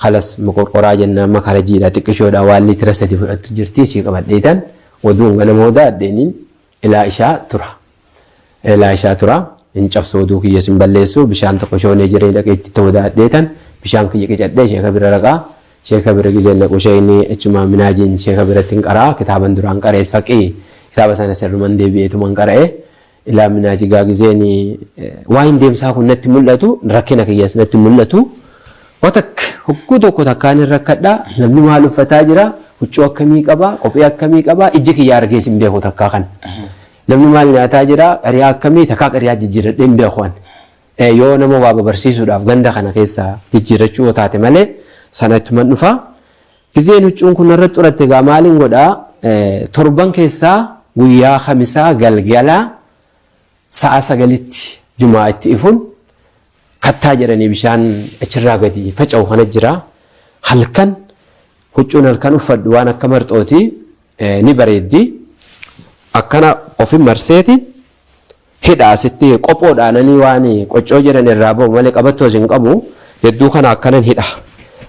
kalas moqorqoraa jennaan makara jiidha xiqqishoodha waan liitira 3 fudhattu jirti ishii qabadheetan oduun ganama hoodaa addeeniin ilaa ishaa tura. Ilaa ishaa tura. Hin cabsu oduu kiyyas hin balleessu bishaan tokko shoonee jiree dhaqee itti hoodaa addeetan bishaan kiyya qicadhee sheeka bira raqaa. Sheeka bira gizeen dhaqu sheekni achumaa minaajiin sheeka biratti hin qaraa kitaaban duraan qarees faqii kitaaba sana sirruman deebi'eetuman qara'e. Ilaa minaajigaa gizeen waa'een deemsaa kun natti mul'atu rakkina kiyyas natti mul'atu. Watak hogguu tokko takkaan hin rakkadha namni maal uffataa jira huccuu akkamii qaba kophee akkamii qaba ijji kiyya argees hin beeku takkaa kan. Namni maal nyaataa jira qariyaa akkamii takkaa qariyaa jijjiirradhee hin beeku an. Yoo nama waa babarsiisuudhaaf ganda kana keessa jijjiirrachuu yoo taate malee sana ittuman dhufa. Gizeen huccuun kun narra xuratte egaa maalin godhaa torban keessaa guyyaa kamisaa galgala sa'a 9tti jumaa itti ifuun kattaa jedhanii bishaan achirraa gadi faca'u kana jira. Halkan huccuun halkan uffadhu waan akka marxooti ni bareeddi. Akkana ofi marseeti hidha asitti qophoodhaananii waan qoccoo jedhan irraa ba'u malee qabattoos hin qabu. Hedduu kana akkanan hidha.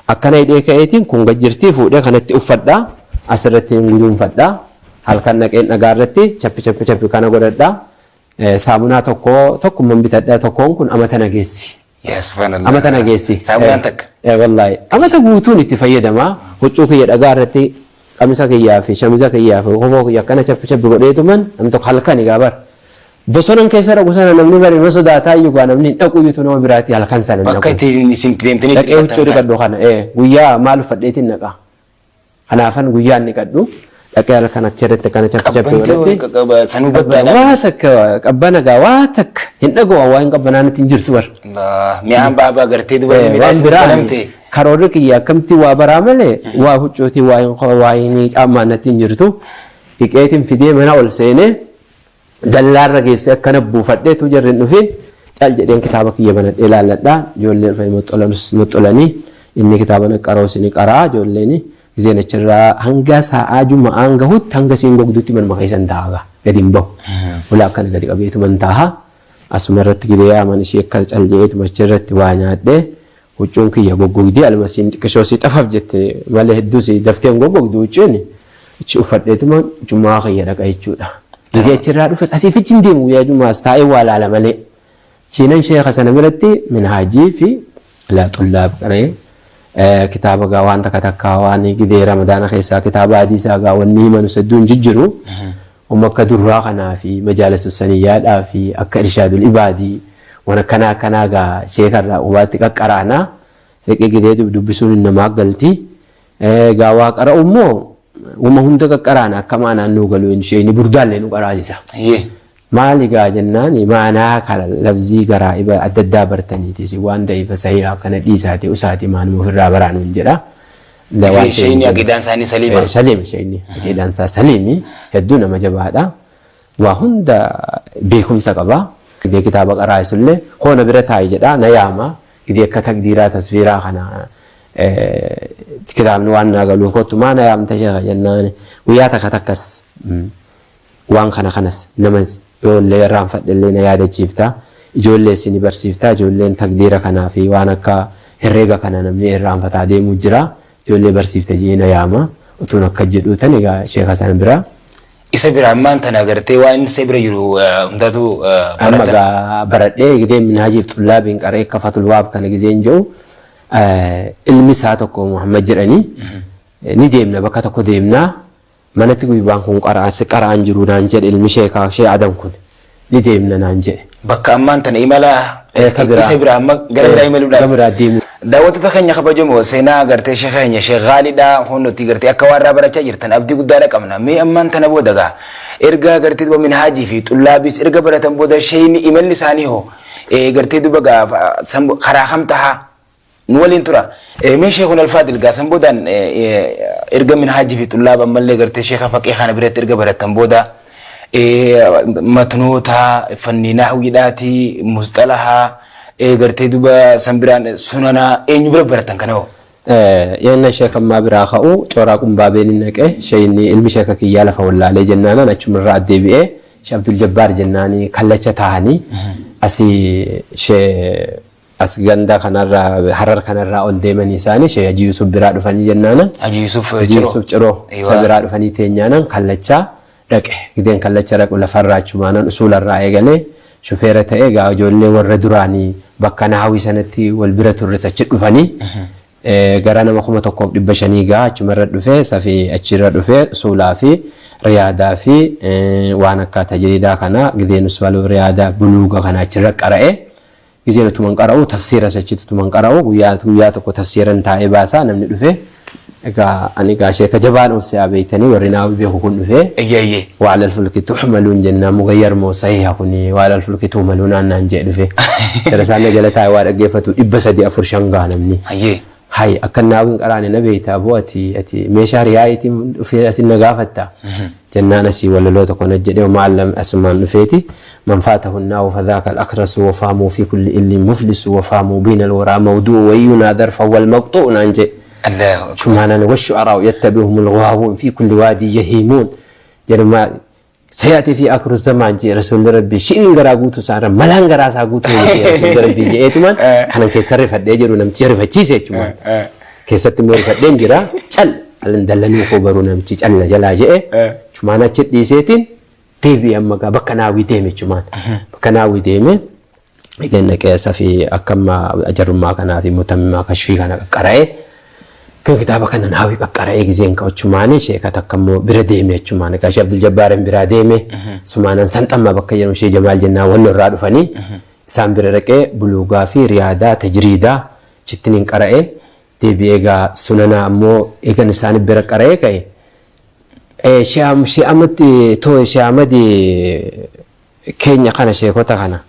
Akkana hidhee ka'eetiin kun gad jirtii fuudhee kanatti uffadha. Asirratti hin guduunfadha. Halkan dhaqeen dhagaa irratti chappi chappi chappi kana godhadha. Saamunaa tokko tokkumman bitadha. Tokkoon kun amata na geessi. Yaa subhaanallah. Amata na geessi. Saamunaan takka. Wallaahi. Amata guutuun itti fayyadama. Huccuu kiyya dhagaa irratti qamisa kiyyaa fi shamiza kiyyaa fi kofoo kiyya akkana chappi chappi godheetuman namni tokko halkan egaa bar. Bosonan keessa dhaqu sana namni bari nama sodaataa iyyuu gaa namni hin dhaqu iyyutu nama biraati halkan sana hin Bakka dhaqu. itti isin deemtanii Dhaqee huccuu dhiqadhu kana guyyaa maal uffadheetiin dhaqa. Kanaafan guyyaan dhiqadhu dhaqee halkan achirratti akkana chappi chappi Qabbanti godhatti. sanuu baddaadha. Waa takka qabbana gaa waa takka hin dhaga'u waan qabbanaa natti hin jirtu bar. Allah mi'aan baabaa gartee duba Waan midhaan biraa banamte. karoorri kiyya akkamitti waa baraa malee waa huccuutii waa hin waa hin caammaan natti hin jirtu. Dhiqeetiin fidee mana ol seenee dallaarra geessee akkana buufadhee utuu jarri hin dhufiin cal jedheen kitaaba kiyya banadhee laalladha. Ijoollee dhufanii moxxolanus moxxolanii inni kitaaba na qaroos ni qaraa ijoolleen gizeen achirraa hanga sa'aa juma'aan gahutti hanga isiin gogdutti manuma keessan taa'a gadi hin bahu. Ulaa akkana gadi qabeetuman taa'a. Asuma irratti gidee yaaman ishii akka cal jedheetuma achirratti waa nyaadhee huccuun kiyya goggogdii almasiin xiqqishoo si xafaf jette malee hedduu si daftee hin goggogdu huccuun achi uffadheetuma jumaa kiyya dhaqa jechuudha. Gizee achirraa dhufes asii fi achi hin deemu guyyaa jumaas taa'ee waa laala malee. Chiinan sheeka sana biratti minhaajii fi laa xullaab qaree kitaaba gaa waan takka takkaa waan gidee ramadaana keessaa kitaaba hadiisaa gaa wanni himanus hedduun jijjiru. Amma akka durraa kanaa fi majaalisu saniyyaadhaa fi akka irshaadul ibaadii waan akkanaa akkanaa gaa sheeka irraa qubaatti qaqqaraana. Fiqii gidee dubbisuun hin namaa galti. Gaa waa qara'u immoo wama hunda qaqqaraana akka maanaan nuu galu hin sheekni burdaallee nu qaraasisa. Maali gaa jennaan maanaa kana lafzii garaa'iba adda addaa bartaniiti isin waan da'iifa sahiha kana dhiisaati usaati maanuma ofirraa baraa nuun jedha. Waan Sheeyni aqidaan isaanii saliima. Saliimi sheeyni aqidaan isaa saliimi hedduu nama jabaadha. Waa hunda beekumsa qaba. Gidee kitaaba qaraa'isullee koona bira taa'i jedha na yaama. Gidee akka takdiiraa tasfiiraa kana kitaabni waan naa galuuf kottu maa na yaamta sheekha jennaan guyyaa takka takkas waan kana kanas nama yoollee irraanfadhellee na yaadachiifta. Ijoollee isin barsiifta. Ijoolleen takdiira kanaa fi waan akka herreega kana namni irraanfataa deemuu jira. Ijoollee barsiifta jee na yaama. Utuun akka jedhu tan egaa sheeka sana bira. Isa bira ammaan tana agartee waan isa bira jiru hundatu Amma baratan. Egaa baradhee gidee minhaajiif xullaabiin qaree akka fatul waab kana gizeen jiru ilmi isaa tokko Muhammad jedhanii ni deemna bakka tokko deemnaa manatti guyyaan kun qara'aan jiru naan jedhe ilmi sheekaa shee Adam kun ni deemna naan jedhe. Bakka ammaan tana imala Ka biraa. Isa biraa amma gara biraa imaluudhaaf. Gara biraa deemu. Daawwattoota keenya kabajamoo seenaa gartee sheekha keenya Sheekh Ghaaliidha hundi gartee akka waan irraa barachaa jirtan abdii guddaadha qabna. Mee ammaan tana booda gaa erga gartee duba minhaajii fi xullaabiis erga baratan booda sheeyni imalli isaanii hoo gartee duba gaa karaa kam tahaa? Nu waliin tura. Mee Sheekhun Alfaadil gaa san boodaan erga minhaajii fi xullaaba ammallee gartee sheekha faqee kana biratti erga barattan booda matnoota fannii nahwiidhaati musxalahaa gartee duba san biraan sunanaa eenyu bira barattan kana hoo? Yenna sheeka ammaa biraa ka'u cooraa qumbaabeen hin naqe sheeyni ilmi sheeka kiyyaa lafa wallaalee jennaanan achumarraa addeebi'ee Shee Abdul Jabbaar jennaanii kallacha taahanii asii shee as ganda kanarraa Harar kanarraa ol deemanii isaanii Shee Hajii Yusuf biraa dhufanii jennaanan Hajii Yusuf Hajii Ciroo. Yusuf Ciroo isa Eeywa. biraa dhufanii teenyaanan kallachaa dhaqe. Gideen kallacha dhaqu lafarraa achumaanan usuularraa eegalee shufeera ta'ee egaa ijoollee warra duraanii bakka Nahawii sanatti wal bira turres achi dhufanii gara nama 1500 gaha achumarra dhufe safi achirra dhufe usuulaa fi riyaadaa fi waan akka tajriidaa kana gideen usuulaa riyaadaa buluuga kana achirra qara'e. Gizeen utuman qara'u tafsiiras achitti utuman qara'u guyyaa guyyaa tokko tafsiiran taa'ee baasaa namni dhufe egaa ani egaa sheeka jabaan of se'aa beektanii warri naa beeku kun dhufee Eyyee eyyee. وعلى الفلك تحملون jennaan mugayyar moo sahiha kuni وعلى الفلك تحملون naan jee dhufe jara isaan na jala taa'ee waa dhaggeeffatu 300 4 5 gaha namni. Hayyee. Hay akka naawin qaraane na beekta aboo ati ati meeshaa riyaayitiin dhufee asin na gaafatta jennaan asii walaloo tokko na jedhee maallam asumaan dhufeeti man faatahu naawu fadhaaka al-akrasu wa faamuu fi kulli illin muflisu wa faamuu biina alwaraa mawduu wayyunaa darfa wal maqxuu naan jedhe. Allahu akbar. Shumaanan washu'araa'u yattabi'uhumul ghaawuun fi kulli waadii yahiimuun jedhuma sayaati fi akru zamaan jee rasuulli rabbii shi'in garaa guutuu isaa irra malaan garaa isaa guutuu jee rasuulli rabbii je'eetumaan kanan keessa rifadhee jedhu namticha rifachiise jechumaan keessatti immoo rifadheen jira cal alan dallanuu koo baruu namichi calla jalaa je'e chumaan achi dhiiseetiin deebi'e amma gaa bakka naawwii deeme chumaan bakka naawwii deeme egaa naqee fi akka amma ajarummaa kanaa fi mutammimaa kashfii kana qaqqara'ee kan kitaaba kana naawwii qaqqara'ee gizeen ka'achumaanii sheeka takka immoo bira deeme jechumaan egaa Shee Abdul Jabbaarin biraa deeme sumaanan sanxamma bakka jedhamu Shee Jamaal jennaan wanni irraa dhufanii isaan bira dhaqee buluugaa fi riyaadaa tajriidaa chittiniin qara'ee deebi'ee egaa sunanaa ammoo eegan isaan bira qara'ee ka'e Shee Ahmad Shee Ahmad keenya kana sheekota kana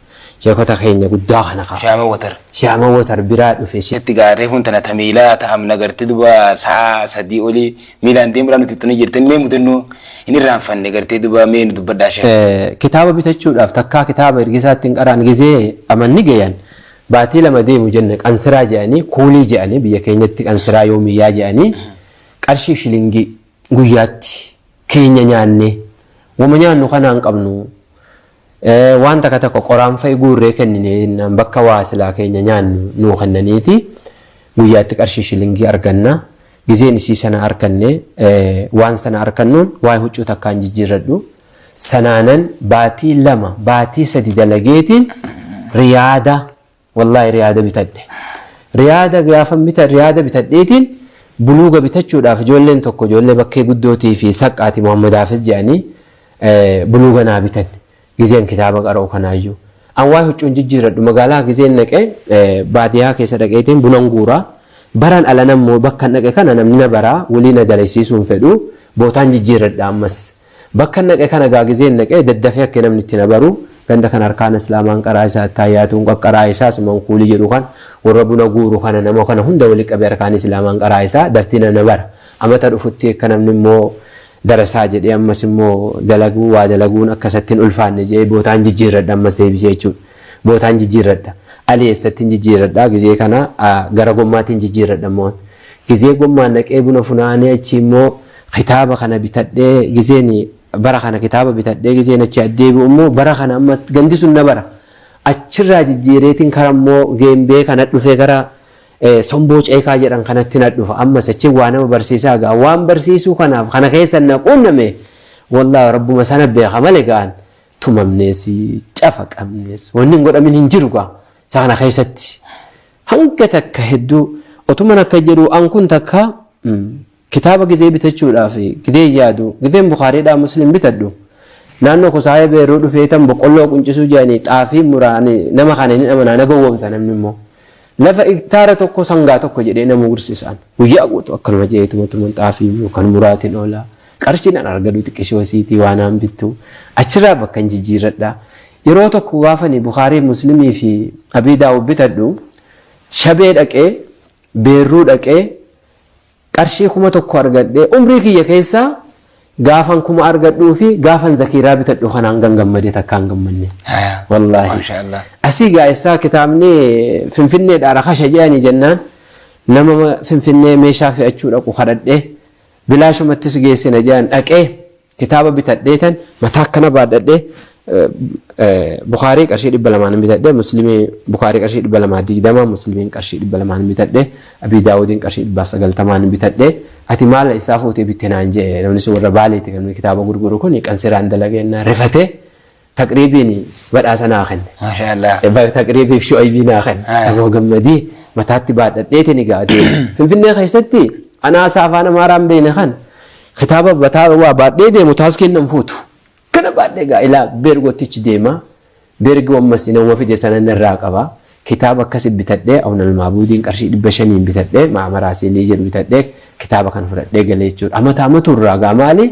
sheekota keenya guddaa kana kaa Shaama watar. Shaama watar biraa dhufe Sitti gaa reefuun tana ta miilaa ta'amna gartee duba sa'a 3 olii miilaan deemuudhaan nuti itti jirtan mee mudannoo hin irraanfanne gartee duba mee nu dubbadhaa sheekh. Kitaaba bitachuudhaaf takkaa kitaaba ergisaatti hin qaraan gizee amanni gayan baatii 2 deemu jenne qansiraa jedhanii kuulii jedhanii biyya keenyatti qansiraa yoomiyyaa jedhanii qarshii shilingii guyyaatti keenya nyaannee wama nyaannu kanaa hin qabnu waan takka takka qoraan fa'i guurree kennine jennaan bakka waa silaa keenya nyaannu nuu kennaniiti guyyaatti qarshii shilingii arganna gizeen isii sana arkanne waan sana arkannuun waa'ee huccuu takkaan jijjiirradhu sanaanan baatii 2 baatii 3 dalageetiin riyaada Wallaahi riyaada bitadhe. Riyaada gaafan bita riyaada bitadheetiin buluuga bitachuudhaaf ijoolleen tokko ijoollee bakkee guddootii fi saqqaati Muhammad Hafiz jedhanii buluuga naa bitan. Gizeen kitaaba qara'u kanaayyuu. An waa'ee huccuun jijjiirradhu magaalaa gizeen dhaqee baadiyaa keessa dhaqeetiin bunan guuraa. Baran alana immoo bakkan dhaqe kana namni na baraa walii na dalaysiisuu hin fedhu bootaan jijjiirradha ammas. Bakkan dhaqe kana gaa gizeen dhaqe daddafee akka namni itti na baru ganda kana arkaana islaamaan qaraa isaa attaayyaatuun qaqqaraa isaa suman kuulii jedhu kan warra buna guuru kana nama kana hunda wali qabee arkaan islaamaan qaraa isaa daftii na bara amata dhufutti akka namni immoo darasaa jedhee ammas immoo dalaguu waa dalaguun akka isatti hin ulfaanne jedhee bootaan jijjiirradha ammas deebisee jechuudha. Bootaan jijjiirradha. Ali eessattiin jijjiirradha gizee kana gara gommaatiin jijjiirradha immoo. Gizee gommaan dhaqee buna funaanee achi immoo kitaaba kana bitadhee gizeen bara kana kitaaba bitadhee gizeen achi addeebi'u immoo bara kana ammas gandi sun na bara. Achirraa jijjiireetiin kara immoo geembee kana dhufee gara somboo ceekaa jedhan kanatti na dhufa. Ammas achi waa nama barsiisaa gaa waan barsiisuu kanaaf kana keessa na quunname wallaahi rabbuma sana beeka malee ga'an tumamnees cafaqamnees wanni hin godhamin hin jiru gaa isa kana keessatti hanga takka hedduu otuman akka jedhu an kun takka kitaaba gizee bitachuudhaaf gidee yaadu gideen Bukaariidhaa Muslim bitadhu naannoo kusaayee beeruu dhufee tan boqqolloo quncisuu jedhanii xaafii muraani nama kana hin amanaa na gowwoomsa namni immoo lafa hektaara tokko sangaa tokko jedhee nama gursisaan guyyaa guutuu akkanuma jedheetuma tuman xaafii yookaan muraatiin oola qarshiin an argadhu xiqqishoo siitii waan aan bittu achirraa bakka hin jijjiirradha yeroo tokko gaafani Bukaarii Muslimii fi Abii Daawud bitadhu shabee dhaqee Beerruu dhaqee qarshii 1000 argadhee, umrii kiyya keessaa gaafan 1000 argadhuu fi gaafan zakiiraa bitadhu kanaan gammadee takkaan gammanne. Wallaahi. Maashaallah. Asii gaa isaa kitaabni Finfinneedhaa rakasha jedhanii jennaan, nama Finfinnee meeshaa fe'achuu dhaqu kadhadhee, bilaashumattis geessina jedhan, dhaqee kitaaba bitadhee tan mataa akkana baadhadhee, Bukaarii qarshii 200 bitadhee, Muslimii, Bukaarii qarshii 220, Muslimiin qarshii 200 bitadhee, Abii Daawudiin qarshii 190 bitadhee. Ati maal isaa fuutee bitte naan jee namni sun, warra Baaleeti. Namni kitaaba gurguru kun qansiraan dalageenna rifatee taqriibiin badhaasa naa kenne. Maashaallah. Taqriibiif shu'aybii naa kenne. Aboo gammadii mataatti baadhadheetiin egaa adeema. Finfinnee keessatti anaasaa afaan Amaaraan beekne kan kitaaba bataa waa baadhee deemu taaskiin nan fuutu. Kana baadhee egaa ilaa beergottichi deema. Beergi ammas nama fide sana irraa qaba. Kitaaba akkasi bitadhee, Awnal Maabuudiin qarshii 500 bitadhee, Maamaraa Silii jedhu bitadhee, kitaaba kana fudhadhee galee jechuudha. Amata amatu irraa gaa maali?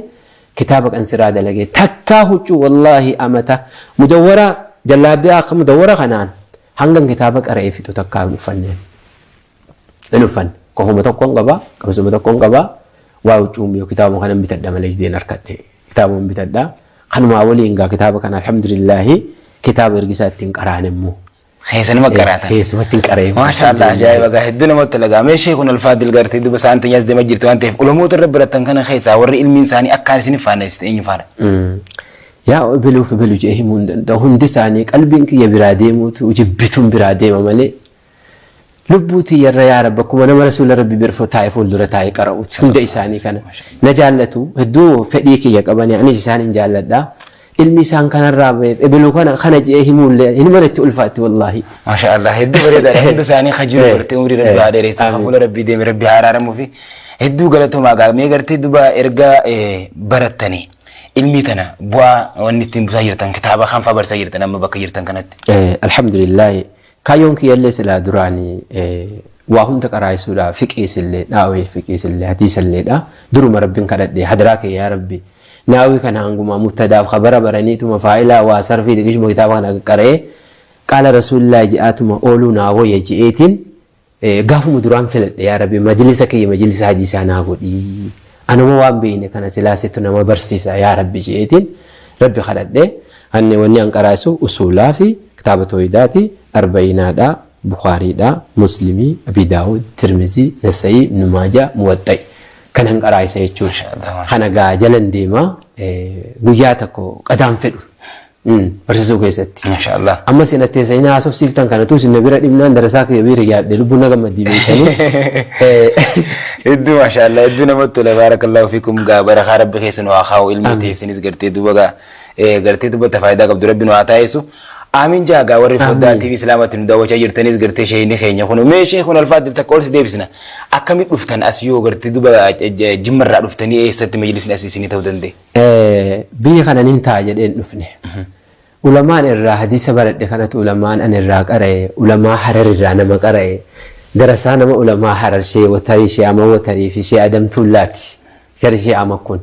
Kitaaba qansiraa dalagee takkaa huccuu, wallaahi, amata mudawwara jallaabbiyaa akka mudawwara kanaan hangan kitaaba qara'ee fixu takkaa hin uffanneen. Hin uffanne. Kofuma tokkoon qaba, qabsuma tokkoon qaba. Waa huccuun yoo kitaabuma kanan bitadha malee jeen harkadhe. Kitaabuma bitadha. Kanumaa waliin gaa kitaaba kana, alhamdulillaahi, kitaaba ergisaa ittiin qaraan immoo. Keessanuma qaraatan. Keessumatti hin qaree. Maashaallah, ajaa'iba gaa, hedduu namatti tola gaa. Mee sheekun Alfaadil, gartee duba isaan teenyas deemaa jirtu waan ta'eef, ulamoota irra baratan kana keessaa warri ilmiin isaanii akkaan isin faanessite eenyu faana? Yaa ebeluuf ebelu jee himuu hin danda'u. Hundi isaanii qalbiin kiyya biraa deemuutu jibbituun biraa deema malee. Lubbuu tiyyarra, yaa Rabbi, akkuma nama rasuula Rabbi bira taa'ee fuuldura taa'ee qara'uuti. Hunda isaanii kana na jaallatu, hedduu fedhii kiyya qabanii, anis isaan hin jaalladha. Ilmi isaan kanarraa ba'eef ebeluu kana kana je'ee himuullee hin itti ulfaatti, wallaahi. Maashaallah, hedduu bareedaadha. Hunda isaanii kajiru gartee umrii Rabbi haa dheeressu. Hafuula Rabbii deeme Rabbi haa araaramuu fi hedduu galatoomaa gaa. Mee gartee duba erga barattanii ilmii tana bu'aa wanni ittiin buusaa jirtan, kitaaba kan fa'aa barsiisaa jirtan amma bakka jirtan kanatti? Alhamdulillaahi, kaayyoon kiyyallee silaa duraanii waa hunda qaraayisuudha, fiqiisillee dhaawee, fiqiisillee hadiisalleedha. Duruma Rabbiin kadhadhe, hadaraa kee yaa Rabbi, naawii kana hangumaa mubtadaaf khabara baraniituma faayilaa waa sarfii xiqishuma kitaaba kana qara'ee qaala rasuulillaahi je'aatuma ooluu naa wayya je'eetiin gaafuma duraan filadhe. Yaa Rabbi, majlisa kiyya majlisa hadiisaa naa godhii, anuma waan beeyne kana silaasitu nama barsiisa, yaa Rabbi je'eetiin Rabbi kadhadhe. Anni wanni an qaraa'isu usuulaa fi kitaaba tooyidaati, arba'iinaadha, Bukaariidha, Muslimii, Abi Daawud, Tirmizii, Nasa'ii, Ibnu Maajaa, Muwaxxa'i kanan qaraa'isa jechuudha. Kana gaa jalan deema, guyyaa tokko qadaan fedhu barsiisuu keessatti. Maashaallah. Amma isin atteessanii haasofsiiftan kanatu isin na bira dhibnaan darasaa kiyya bira yaadde lubbuun na gammaddii beektanii. Hedduu maashaallah, hedduu namatti tola, baarakallahu fiikum gaa. Barakaa Rabbi keessa nu haa kaa'u, ilmi teessanis gartee duba gaa gartee dubbata faayidaa qabdu Rabbi nu haa taasisu. Aamin jaa gaa. Warri foddaa TV Islaamatti nu daawwachaa jirtanis, gartee sheeyini keenya kun, mee sheekun Alfaadil, takka ol si deebisna. Akkamitti dhuftan as yoo gartee duba Jimmarraa dhuftanii, eessatti majlisni as isinii ta'uu danda'e? Biyya kana nin ta'a jedheen dhufne. Ulamaan irraa hadiisa baradhe kanatu, ulamaan ani irraa qara'e ulamaa Harar irraa nama qara'e. Darasaa nama ulamaa Harar, Shee Watarii, Shee Ama Watarii fi Shee Adam Tuullaati. Gara Shee Ama kun.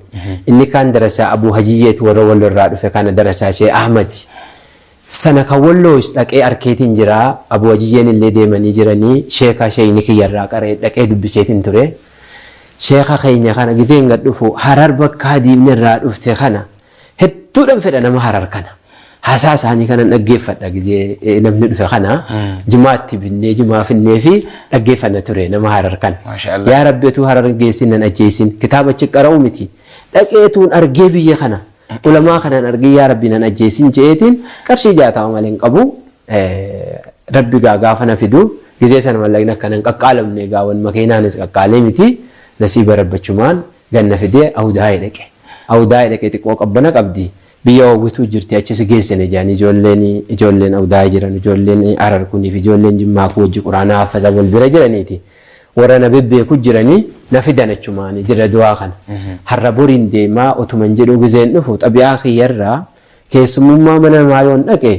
Inni kaan darasaa Abuu Hajiyyeetu warra Walloo irraa dhufe kana, darasaa Shee Ahmad. Sana kan Walloos dhaqee arkeetiin jira. Abuu Hajiyyeen illee deemanii jiranii, sheeka sheeyni kiyya irraa qara'e dhaqee dubbiseetiin ture. Sheeka keenya kana gizeen gad dhufu, Harar bakka hadiifni irraa dhufte kana hedduudhaan fedha nama Harar kana. Haasaa isaanii kanan dhaggeeffadha, gizee namni dhufe kana jimaatti binnee jimaa finnee fi dhaggeeffanna ture nama Harar kana. Maashaallah. Yaa Rabbi, utuu Harar geessin nan ajjeesin, kitaaba achi qara'u miti. Dhaqeetuun argee biyya kana, ulamaa kanan argee, yaa Rabbi nan ajjeesin je'eetiin qarshii 60 malee hin qabu. Rabbi gaa gaafa na fidu gizee sana mallaqni akkanan qaqqaalamne gaa, wan makiinaanis qaqqaalee miti, nasiiba rabbachumaan ganna fidee Awdaayee dhaqe. Awdaayee dhaqee xiqqoo qabbana qabdi. Biyya hawwituu jirti, achis geessine jedhanii ijoolleen Awdaayee jiran, ijoolleen Harar kunii fi ijoolleen Jimmaa kun wajji quraanaa haffaza wal bira jiraniiti. Warra na bebbeeku jiranii na fidan achumaanii dirra du'aa kana. Har'a boriin deemaa otuman jedhuu gizeen dhufu, xabi'aa kiyyarraa keessummummaa mana namaa yoon dhaqe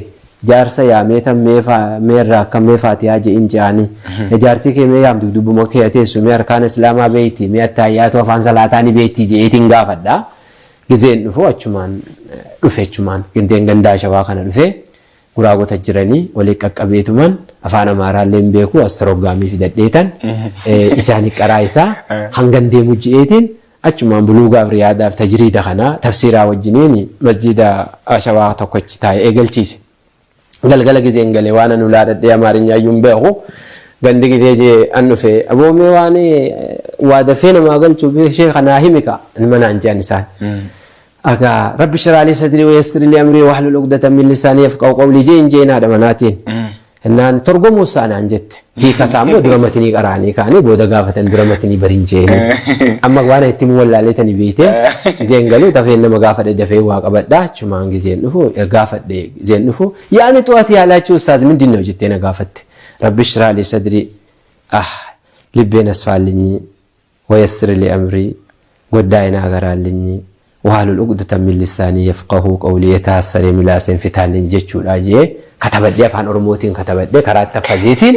jaarsa yaamee tan meerraa akkam mee faatiyaa je'in je'anii. Jaartii kee mee yaamtu, dubbuma kee teessu, mee arkaana islaamaa beekti, mee attaayyaatu afaan salaataa ni beekti je'eetiin gaafadha. Gizeen dhufu achumaan dhufe, achumaan gindeen gandaa shawaa kana dhufe. Guraagota jiranii walii qaqqabeetuman afaan Amaaraallee hin beeku, astoroggaamii fidadheetan isaanii qaraa isaa hangan deemu ji'eetiin achumaan buluugaaf riyaadaaf tajiriida kana tafsiiraa wajjiniin masjiida Shawaa tokkochi taa'ee eegalchiise. Galgala gizeen galee waan an ulaa dhadhee Amaarinyaayyuu hin beeku. Gandi gizee jee an dhufe aboomee waan waa dafee namaa galchuu ishee kanaa himi ka ilma naan je'an isaan. Agaa rabbi shrah li sadrii wa yassir li amrii wahlul uqdatan min lisaanii yafqahu qawlii jeen jeen haadha manaatiin. Innaan torgomuu isaa naan jette. Hiika isaa immoo dura matinii qaraanii kaanii booda gaafatan dura matinii barin jeeni. Amma waan itti himuu wallaaleetani beeyte. Gizeen galuu dafeen nama gaafadhe, dafee waa qabadha, achumaan gizeen dhufu gaafadhe, gizeen dhufu yaani xu'ati yaalaachuu ustaaz mindin ነው jettee na gaafatte. Rabbi shrah li sadrii, ah, libbeen asfaallinyi, wayassir li amrii, goddaayeen agaraallinyi, wahlul uqdatan min lisaanii yafqahuu qawlii, yetaassaree milaaseen fitaallinyi jechuudha jee katabadhee, afaan Oromootiin katabadhee karaa itti affaziitiin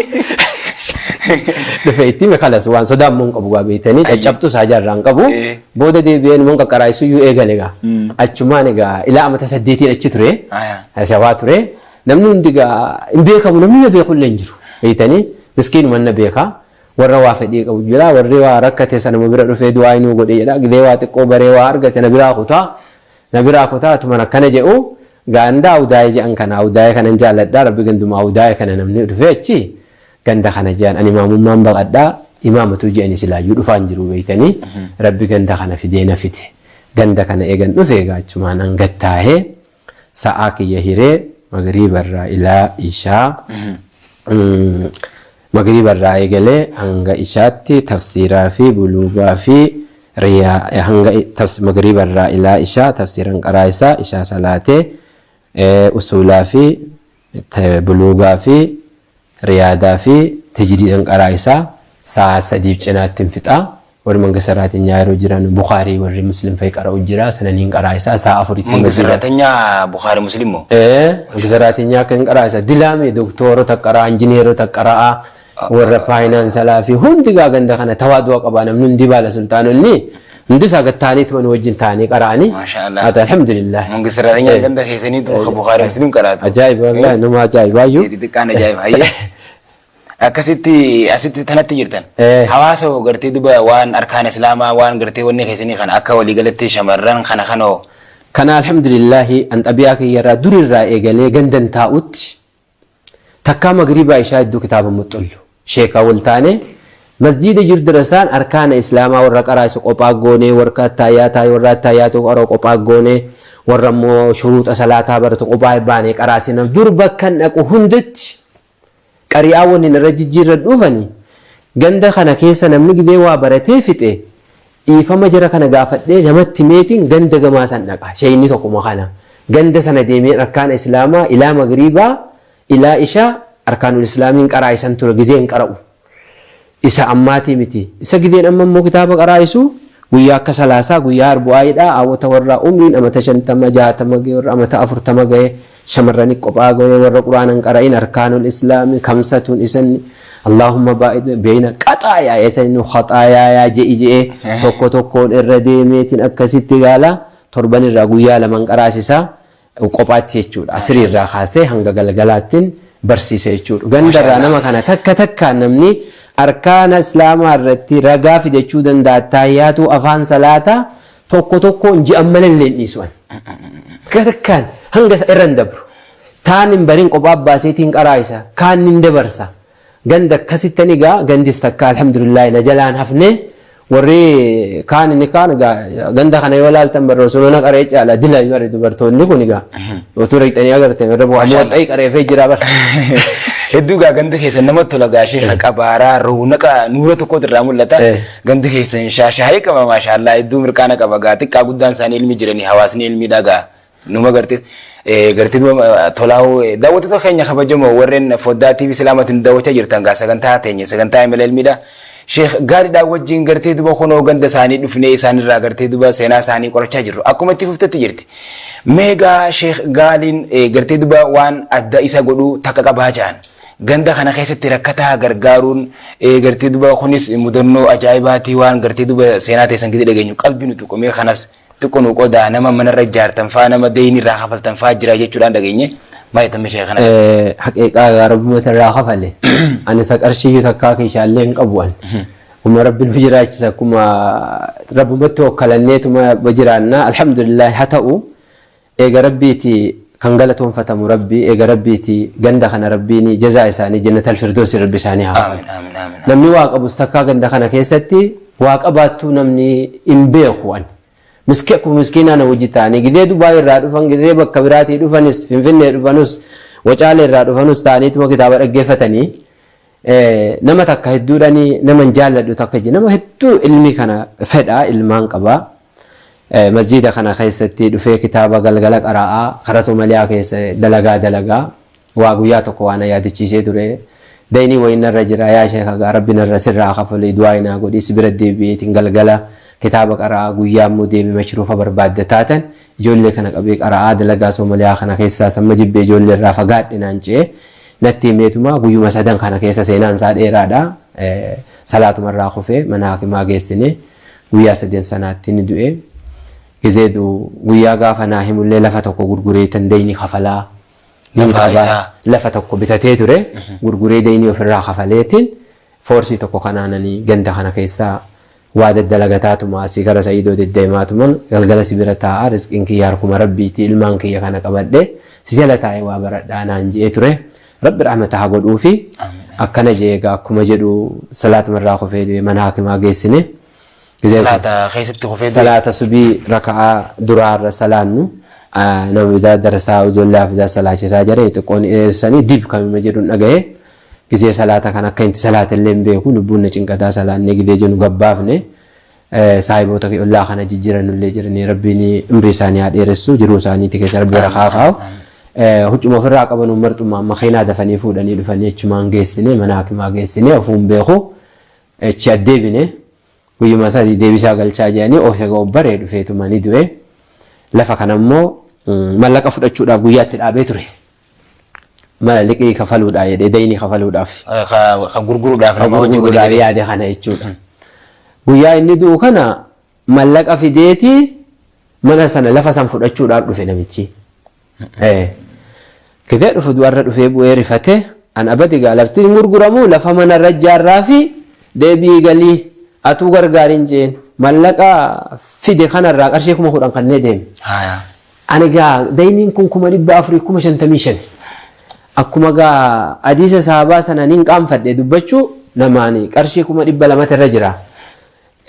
dhufe itti hime. Kalas, waan sodaa immoo hin qabu gaa beektanii, caccabtus haajaa irraa hin qabu. Booda deebi'een immoo qaqqaraayisuu iyyuu eegale gaa. Achumaan egaa ilaa amata 8n achi ture. Shawaa ture. Namni hundi gaa hin beekamu, namni na beeku illee hin jiru. Beektanii, miskiinuma na beekaa. Warra waa fedhii qabu jira. Warri waa rakkate sanuma bira dhufee du'aa inuu godhe jedha. Gidee waa xiqqoo baree waa argate na biraa kutaa. Na biraa kutaa atuman akkana jedhu ganda awdaayee jedhan kana, awdaayee kanan jaalladha. Rabbi ganduma awdaayee kana namni dhufee achi ganda kana jedhan ani imaamummaan baqadhaa, imaamatu jedhani silaayyuu dhufaan jiru beektanii, Rabbi ganda kana fidee na fide. Ganda kana eegan dhufe egaa achumaan an gattaahee sa'aa kiyya hiree magriibarraa ilaa ishaa, magriibarraa eegalee hanga ishaatti tafsiiraa fi buluugaa fi riyaa, hanga magriibarraa ilaa ishaa tafsiiran qaraa isaa, ishaa salaatee usuulaa fi buluugaa fi riyaadaa fi tajriidan qaraa isaa sa'a 3f cinaatti hin fixaa. Warri manga saraatinyaa yeroo jiran Bukaarii warri Muslim fa'i qara'u jira, sananiin qaraa isaa sa'a 4tti. Manga saraatinyaa Bukaarii Muslim moo? Ee, manga saraatinyaa kan qaraa isaa dilaame doktoorota qaraa, injineerota qaraa, warra faayinaansalaa fi hundi gaa ganda kana tawaadu'a qabaa, namni hundi baala sultaanonni hundi isaa gattaanii tuman wajjin ta'anii qara'anii. Maasha Allah. Haa ta'u, alhamdulillah. Manga saraatinyaa ganda keessaniitu Bukaarii Muslim qaraatu. Ajaa'iba, wallahi nama ajaa'ibaayyuu. Xixiqqaan ajaa'iba hayyee. Akkasitti asitti tanatti jirtan. Hawaasa hoo gartee duba waan arkaan islaamaa, waan gartee wanni keessanii kana akka waliigalatti shamarran kana kanoo. Kana alhamdulillahi, an xabi'aa kiyyarraa durirraa eegalee gandan taa'utti takkaa magriibaa ishaa hedduu kitaaba muxxullu. Sheekaa wal taane masjiida jiru darasaan arkaana islaamaa warra qaraasu qophaa goonee, warra attaayaa taa'e, warra attaayaatu qaroo qophaa goonee, warra immoo shuruuxa salaataa baratu qophaa baanee qaraasina. Dur bakkan dhaqu hundatti qari'aa waliin irra jijjiirradhuufani ganda kana keessa namni gidee waa baratee fixe dhiifama jara kana gaafadhee namatti meetiin ganda gamaa san dhaqa. Sheeyni tokkuma kana ganda sana deemee arkaana islaamaa ilaa magriibaa ilaa ishaa arkaanul islaamiin qaraa isan ture gizeen qara'u. Isa ammaatii miti. Isa gideen amma immoo kitaaba qaraa'isu guyyaa akka salaasaa, guyyaa arbu'aayidha, hawwata warra umriin amata 50 60 ga'e, warra amata 40 ga'e, shamarrani qophaa ga'e, warra quraanan qara'in arkaanul islaami kamsatuun isan Allahumma baa'id beeyna qaxaayaa isa inni khaxaayaa je'i je'ee tokko tokkoon irra deemeetiin akkasitti gaala torban irraa guyyaa laman qaraasisaa qophaatti jechuudha. Asirii irraa kaasee hanga galgalaattiin barsiisa jechuudha. Ganda irraa nama kana takka takkaan namni arkaana islaamaa irratti ragaa fidachuu danda'a, taayyaatuu afaan salaataa tokko tokkoon ji'an malee illee hin dhiisu ani. Takka takkaan hanga isa irra hin dabru. Taan hin barin qophaa baaseetiin qaraayisa. Kaan hin dabarsa. Ganda akkasittan egaa gandis takka alhamdulillah na jalaan hafne, warri kaan inni kaan egaa ganda kana yoo laaltan barra osoo na qaree caala dila barri dubartoonni kun egaa utuu reeqxanii agarte irra bu'aa mo'axxee qareefee jira bara. Hedduu gaa ganda keessan namatti tola gaa, sheekha qabaaraa roonaqa nuura tokkotu irraa mul'ata. Gandi keessan shaashaayee qaba, maashaallaa, hedduu mirqaana qaba gaa, xiqqaa guddaan isaanii ilmi jiranii, hawaasni ilmiidha gaa. Numa gartee gartee duba tolaa'uu. Daawwattoota keenya kabajamoo warreen foddaa TV Islaamaatiin daawwachaa jirtan gaa, sagantaa teenya sagantaa imala ilmiidha. Sheekh gaariidhaan wajjin gartee duba kunoo ganda isaanii dhufnee isaanirraa gartee duba seenaa isaanii qorachaa jirru. Akkuma itti fuftetti jirti. Meegaa Sheekh Gaaliin gartee duba waan adda isa godhu takka qabaa jiran. Ganda kana keessatti rakkataa gargaaruun gartee duba kunis mudannoo ajaa'ibaatii, waan gartee duba seenaa teessan gadi dhageenyu qalbii nu tuqumee kanas xiqqoo nu qodaa, nama manarra ijaartan faa, nama deeyni irraa kafaltan faa jira jechuudhaan dhageenye. Maal jettan mee sheekana? Haqiiqaa egaa rabbumatu irraa kafale. Ani isa qarshiyyuu takkaa kiishaallee hin qabu an. Kuma rabbi nu jiraachisa akkuma rabbumatti hokkalanneetuma jiraanna alhamdulillah haa ta'u eega rabbiiti kan galatoonfatamu rabbi eega rabbiiti ganda kana rabbiin jazaa isaanii jannatal firdoosi rabbi isaanii haa kafalu. Aamin aamin aamin. Namni waa qabus takkaa ganda kana keessatti waa qabaattuu namni hin beeku an. Miski akkuma miskiinaa na wajji ta'anii gizee Dubaay irraa dhufan gizee bakka biraatii dhufanis Finfinnee dhufanus Wacaalee irraa dhufanus ta'aniituma kitaaba dhaggeeffatanii nama takka hedduudhani naman jaalladhu takka jira nama hedduu ilmii kana fedha ilmaan qaba. Masjiida kana keessatti dhufee kitaaba galgala qara'aa karaa Somaliyaa keessa dalagaa dalagaa waa guyyaa tokko waa na yaadachiisee ture. Daynii wayii narra jira yaa sheeka gaa rabbi narra sirraa kafalii du'aayi naa godhii si bira deebi'eetiin galgala kitaaba qara'aa guyyaa immoo deeme mashruufa barbaadda taatan ijoollee kana qabee qara'aa dalagaa Soomaliyaa kana keessaa samma jibbee ijoollee irraa fagaadhe naan je'e natti himeetuma guyyuma sadan kana keessa seenaan isaa dheeraadha salaatuma irraa kufee mana hakimaa geessine guyyaa saden sanaatti ni du'e gizee du'u guyyaa gaafa naa himullee lafa tokko gurgureetan dayni kafalaa nin Lafa qaba. isaa. Lafa tokko bitatee ture gurguree deynii ofirraa kafaleetiin foorsii tokko kanaan ani ganda kana keessaa waa daddalagataatuma asii gara Sa'iidoo deddeemaatuman galgala si bira taa'a rizqiin kiyya harkuma Rabbiiti ilmaan kiyya kana qabadhe si jala taa'ee waa baradhaa naan je'ee ture. Rabbi rahmata haa godhuufi. Akkana je'e egaa akkuma jedhu salaatumarraa kufee du'e mana hakimaa geessine. Gizee Salaata keessatti kufee du'e. Salaata subii raka'aa duraarra salaannu nama bidaa darasaa ijoollee hafizaa salaachisaa jira xiqqoon sanii dib kamima jedhuun dhagaye gizee salaata kan akka inti salaata illee hin beeku lubbuun na cinqataa salaannee gizee jennu gabbaafne saahiboota ollaa kana jijjiran illee jiranii rabbiin umrii isaanii haa dheeressu jiruu isaaniiti keessa rabbi barakaa kaa'u. Huccuma ofirraa qabanuun marxumaan makiinaa dafanii fuudhanii dhufanii achumaan geessine mana hakimaa geessine ofuun beeku achi addeebine. Guyyuma sadi deebisaa galchaa jedhanii of eega of baree dhufeetuma ni du'e. Lafa kana immoo mallaqa fudhachuudhaaf guyyaa itti dhaabee ture. Mala liqii kafaluudhaa jedhee daynii kafaluudhaaf. Ka gurguruudhaaf nama hojii godhe Gurguruudhaaf yaade kana jechuudha. Guyyaa inni du'u kana mallaqa fideeti mana sana lafa san fudhachuudhaaf dhufe namichi. Gizee dhufu du'arra dhufee bu'ee rifate an abadi gaa lafti hin gurguramu lafa mana irra ijaarraa fi deebi'ii galii atuu gargaarin jeen mallaqa fide kanarraa qarshii 10,000 kannee deeme. Ani gaa dayniin kun 400,000 55,000. Akkuma gaa hadiisa sahabaa sana nin qaanfadhe dubbachuu namaani qarshii 200,000 irra jira.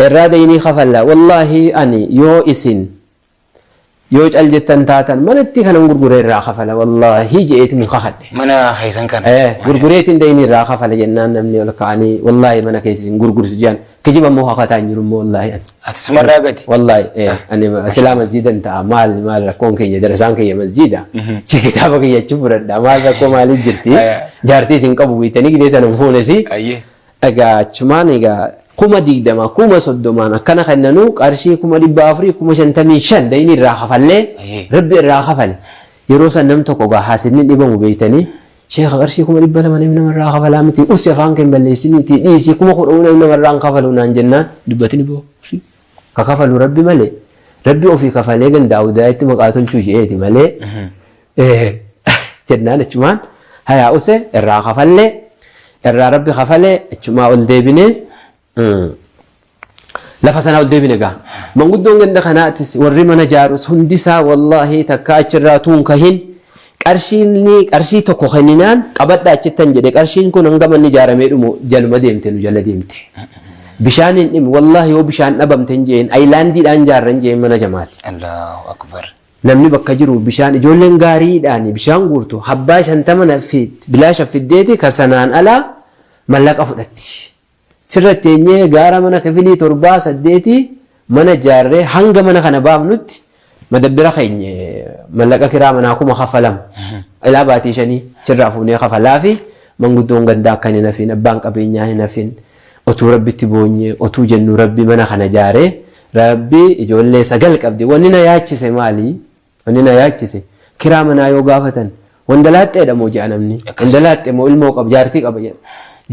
Irraa daynii kafalla wallaahi ani yoo isin Yoo cal jettan taatan manattii kanan gurguree irraa kafala wallaahi je'eetiin kakadhe. Mana keessan kana. Eh, gurgureetiin daynii irraa kafala jennaan namni ol ka'anii wallaahi mana keessa isin gurgursu jedhan. Kijiba immoo kakataa hin jiru immoo wallaahi ani. Ati sumarraa gadi. Wallaahi eh, ani silaa masjiidan ta'a maal maal rakkoon keenya darasaan keenya masjiida. Chi kitaaba kiyya achi fudhadha maal rakkoo maaliif jirti. Jaartii isin qabu beektanii gidee sana hin fuunesi. Ayyee. Egaa achumaan egaa 20,000 30,000 akkana kennanuu qarshii 400,000 55,000 dayni irraa kafallee Rabbi irraa kafale. Yeroo san nam tokko egaa haasidni dhibamu beektanii sheekha qarshii 200,000 namni namarraa kafalaa miti usi afaan kee hin balleessiniitii dhiisi 10,000 namni namarraa hin kafalu naan jennaan dubbatini boo usi ka kafalu Rabbi malee Rabbi ofii kafalee ganda awdaayitti maqaa tolchuu je'eeti malee jennaan achumaan hayaa use irraa kafallee irraa rabbi kafalee achumaa ol deebinee lafa sanaa ol deebine gaa manguddoon ganda kanaatis warri mana jaarus hundisaa wallaahi takka achirraa tuun kahin qarshiin qarshii tokko kenninaan qabadha achittan jedhe qarshiin kun hanga manni ijaaramee dhumu jaluma deemte nu jala deemte bishaan hin dhimi wallaahi yoo bishaan dhabamte hin jeen ayilaandiidhaan jaarran jeen mana jamaati. Allahu akbar. Namni bakka jiru bishaan ijoolleen gaariidhaan bishaan guurtu habbaa 50 na bilaasha fiddeeti ka sanaan alaa mallaqa fudhatti. Sirra teenyee gaara mana kifilii torbaa saddeetii mana ijaarree hanga mana kana baafnutti madabbira keenya mallaqa kiraa manaa kuma kaffalamu. Ilaa baatii shanii achirraa fuunee kafalaafi manguddoon gandaa akkan hin hafin abbaan qabeenyaa hin hafin otuu rabbitti boonyee otuu jennu rabbi mana kana ijaaree Rabbi ijoollee 9 qabdi. Wanni na yaachise maali? Wanni na yaachise kiraa manaa yoo gaafatan wandalaaxxeedha moo je'a namni. Wandalaaxxe moo ilmoo qaba jaartii qaba jedha.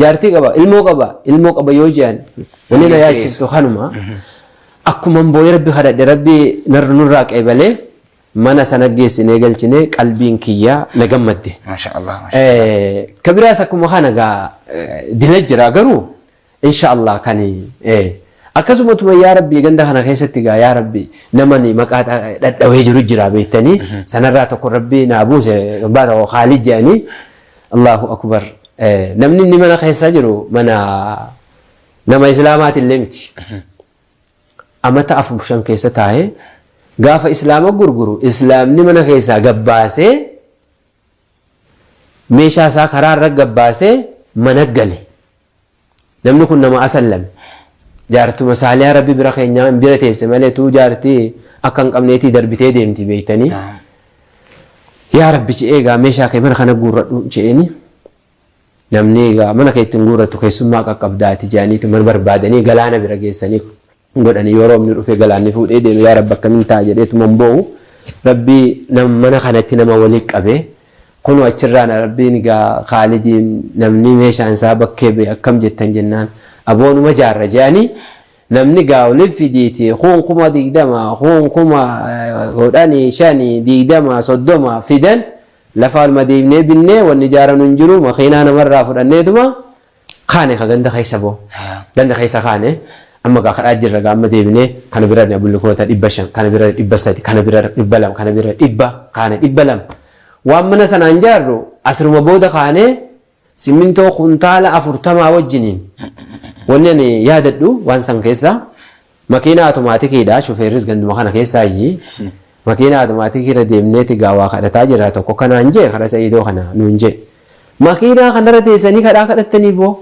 Jaartii qaba ilmoo qaba ilmoo qaba yoo je'an wanni na yaachiftu kanuma. Akkuman boo'ee Rabbi kadhadhe Rabbi nurraa qeebalee. Mana sana geessinee galchinee qalbiin kiyyaa na gammadde. Masha Allah. Masha Allah. Ka biraas akkuma kana gaa dila jira garuu insha Allah kan akkasumatuma yaa Rabbii ganda kana keessatti gaa yaa Rabbi namani maqaa dhadhawee jiru jira beektanii sanarraa tokko Rabbii naa buuse abbaa tokko Khaalid jedhanii Allahu akbar namni inni mana keessa jiru mana nama islaamaatillee miti. Amata 4 5 keessa taa'ee gaafa islaama gurguru islaamni mana keessaa gabbaasee meeshaa isaa karaa irra gabbaasee mana gale. Namni kun nama asallame. Jaartuma saaliyaa Rabbi bira keenyaa hin bira teesse malee tuu jaartii akka hin qabneetii darbitee deemti beektanii. Yaa Rabbi je'ee egaa meeshaa kee mana kana guurradhu je'eeni. Namni egaa mana kee ittiin guurrattu keessummaa qaqqabdaati je'aniitu mana barbaadanii galaana bira geessanii godhanii yoo roobni dhufee galaanni fuudhee deeme yaa Rabbi akkamiin ta'a jedheetuma hin boo'u. Rabbi mana kanatti nama walitti qabee kunoo achirraan Rabbiin egaa Khaalidiin namni meeshaan isaa bakkee ba'e akkam jettan jennaan aboonuma jaarra je'anii namni gaa olif fidiiti kuun 20,000 kuun 10,000 5 20 30 fidan lafa olma deemnee binnee wanni jaaranu hin jiru makiinaa namarraa fudhanneetuma kaane ka ganda keessa boo ganda keessa kaane amma gaa kadhaa jirra gaa amma deebinee kana bira bullikoota 500 kana bira 300 kana bira 200 kana bira 100 kaane 200 waan mana sanaan jaarru asiruma booda kaane simmintoo kuntaala 40 wajjiniin wanni ani yaadadhu waan san keessa makiinaa automatikiidha shufeerris ganduma kana keessaa iyyii makiinaa automaatikii irra deemneeti gaa waa kadhataa jira tokko kanaan jee kadha Sa'iidoo kana nuun jee makiinaa kanarra teessanii kadhaa kadhattanii boo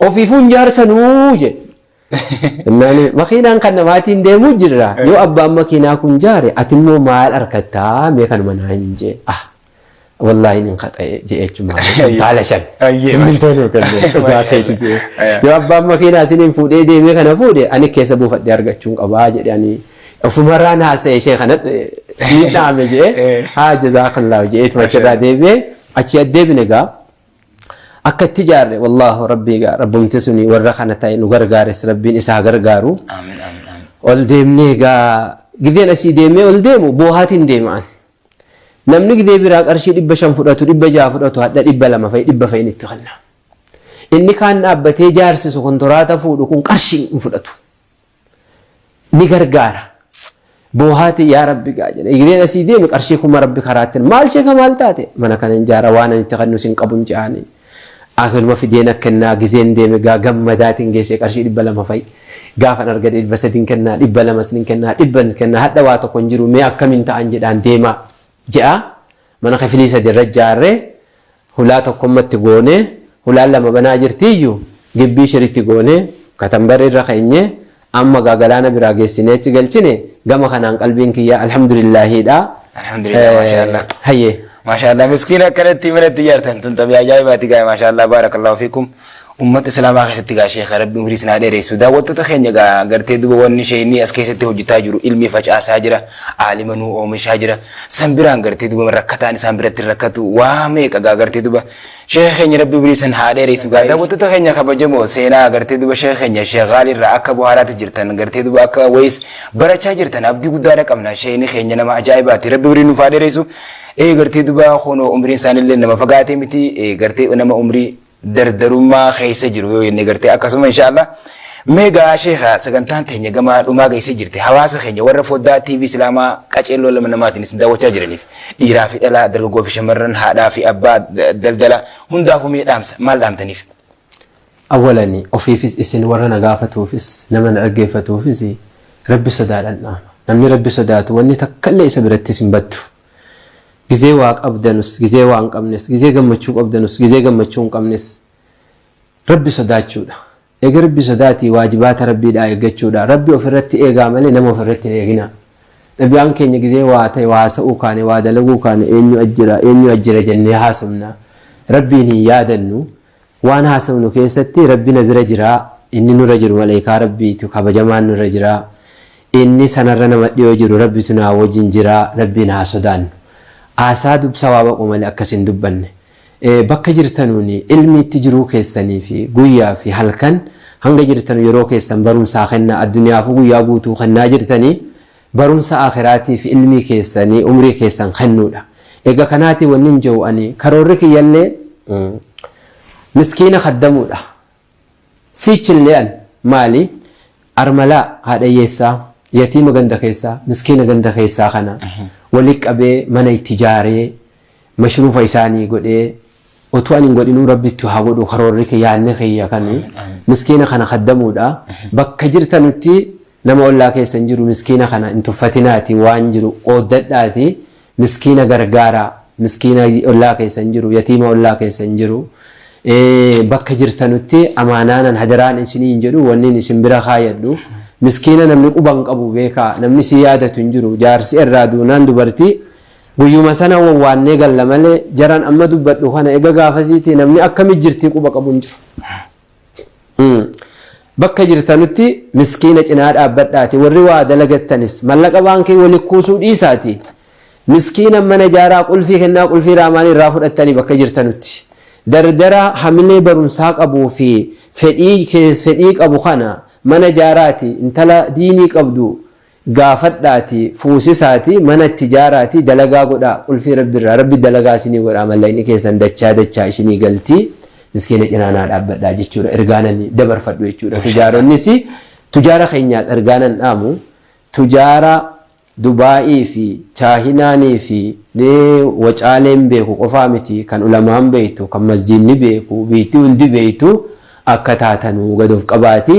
ofiifuu hin jaartanuu jee. Innaan makiinaan kan namaatiin deemuu jirra yoo abbaan makiinaa kun jaare ati immoo maal argattaa mee kanuma naa hin jee ah wallaahi nin qaxa'e jee jechuudha kuntaala 5 simmintoo nuu kenne dhugaa keeti jee yoo abbaan makiinaa isiniin fuudhee deemee kana fuudhe ani keessa buufadhee argachuun qabaa jedhe ani ofumarraan haasa'e ishee kana niin dhaame jee haa jazaakallaahu jee ituma achirraa deebi'ee achii addeebine gaa akka itti ijaarre wallaahu rabbii gaa rabbumti suni warra kana ta'e nu gargaares rabbiin isaa gargaaru. Aamin aamin aamin. Ol deemnee gaa gideen asii deemee ol deemu boohaatiin deema ani. Namni gidee biraa qarshii 500 fudhatu 600 fudhatu hadha 200 fa'i 100 fa'in itti kenna. Inni kaan dhaabbatee jaarsisu kontoraata fuudhu kun qarshii hin fudhatu. Ni gargaara. Boohaati yaa rabbi gaa jedhe. Gideen asii deeme qarshii kuma rabbi karaatti maal sheeka maal taate mana kana hin jaara waan ani itti kennu sin qabu hin je'aani. Akkanuma fideen akka kennaa gizeen deeme gaa gammadaatiin geessee qarshii 200 fa'i. Gaafan argate 300 kennaa 200 sin kennaa 100 kennaa hadha waa tokko hin jiru mee akkamiin ta'an jedhaan deemaa je'a. Mana kifilii sadi irra ijaarree hulaa tokkommatti goonee hulaan lama banaa jirtiiyyu gibbii shiritti goonee katambarri irra keenyee amma gaa galaana biraa geessinee achi galchine gama kanaan qalbiin kiyyaa alhamdulillaahiidha. Alhamdulillah maashaallah. Hayyee. Maashaallah miskiina akkanatti manatti ijaartan tun xabii ajaa'ibaati gaa maashaallah baarakallahu fiikum. Ummata islaamaa keessatti gaa sheekha rabbi umrii isin haa dheeressu. Daawwattoota keenya gaa gartee duba wanni sheekni as keessatti hojjetaa jiru ilmi facaasaa jira aalima nuu oomishaa jira san biraan gartee duba rakkataan isaan biratti rakkatu waa meeqa gaa gartee duba sheekha keenya rabbi umrii isin haa dheeressu gaa daawwattoota keenya kabajamoo seenaa gartee duba sheekha keenya sheekh Gaalii irraa akka buhaaraatti jirtan gartee duba akka wayis barachaa jirtan abdii guddaadha qabna sheekni keenya nama ajaa'ibaati rabbi umrii nuuf haa dheeressu ee gartee duba kunoo umriin isaanillee nama fagaatee miti gartee nama umrii dardarummaa keessa jiru yoo jenne gartee akkasuma inshaallah mee gaa sheekha sagantaan teenya gama dhumaa geessee jirti hawaasa keenya warra foddaa TV Islaamaa qaceelloo lama namaatiin isin daawwachaa jiraniif dhiiraa fi dhalaa dargaggoo fi shamarran haadhaa fi abbaa daldala hundaafuu mee dhaamsa maal dhaamtaniif? Awwalani ofiifis isin warra na gaafatuufis nama na dhaggeeffatuufis Rabbi sodaadhan dhaama. Namni Rabbi sodaatu wanni takkallee isa birattis hin baddu. Gizee waa qabdanus, gizee waa hin qabnes, gizee gammachuu qabdanus, gizee gammachuu hin qabnes Rabbi sodaachuudha. Eega Rabbi sodaatii waajibaata Rabbiidhaa eeggachuudha. Rabbi ofirratti eegaa malee nama ofirratti hin eeginaa. Xabi'aan keenya gizee waa ta'e waa haasa'uu kaane waa dalaguu kaane eenyu ajjira eenyu ajjira jennee haasofna. Rabbiin hin yaadannu. Waan haasofnu keessatti Rabbi na bira jira, inni nurra jiru maleekaa Rabbiitu kabajamaan nurra jira, inni sanarra nama dhiyoo jiru Rabbitu naa wajjin jira, Rabbiin haa sodaannu. Haasaa dub sawaaba malee akkas hin dubbanne. Bakka jirtanuun ilmiitti jiruu keessanii fi guyyaa fi halkan hanga jirtanu yeroo keessan barumsaa kennaa addunyaafuu guyyaa guutuu kennaa jirtanii Barumsa aakhiraatii fi ilmii keessanii umrii keessan kennuudha. Egaa kanaati wanni hin jiru ani karoorri kiyyallee miskiina khaddamuudha. Siichillee an maali armalaa haadha hiyyeessaa yatiima ganda keessaa miskiina ganda keessaa kana walitti qabee mana itti ijaaree mashruufa isaanii godhee otuu ani hin godhinuu rabbi itti haa godhu karoorri kiyya yaadni kiyya kan miskiina kana khaddamuudha. Bakka jirtanutti nama ollaa keessan jiru miskiina kana hin tuffatinaati waan jiru qooddadhaati miskiina gargaaraa miskiina ollaa keessan jiru yatiima ollaa keessan jiru bakka jirtanutti amaanaanan hadaraan isiniin jedhu wannin isin bira kaayadhu miskiina namni quba hin qabu beekaa namni si yaadatu hin jiru jaarsi irraa duunaan dubartii guyyuma sana wawwaannee galla malee jaran amma dubbadhu kana ega gaafasiiti namni akkami jirtii quba qabu hin jiru. Bakka jirtanutti miskiina cinaa dhaabbadhaati warri waa dalagattanis mallaqa baankii wali kuusuu dhiisaati miskiina mana ijaaraa qulfii kennaa qulfii raamaanii irraa fudhattanii bakka jirtanutti dardara hamilee barumsaa qabuu fi fedhii qabu kana mana ijaaraati intala diinii qabdu gaafadhaati fuusisaati mana itti ijaaraati dalagaa godhaa qulfii rabbi irraa rabbi dalagaa isinii godhaa mallaqni keessan dachaa dachaa isinii galti miskiina cinaa naa dhaabbadhaa jechuudha ergaanan dabarfadhu jechuudha tujaaronnis tujaara keenyaas ergaanan dhaamu tujaara Dubaa'ii fi Chaahinaanii fi wacaaleen beeku qofaa miti kan ulamaan beektu kan masjiidni beeku biitti hundi beektu akka taatanuu gad of qabaati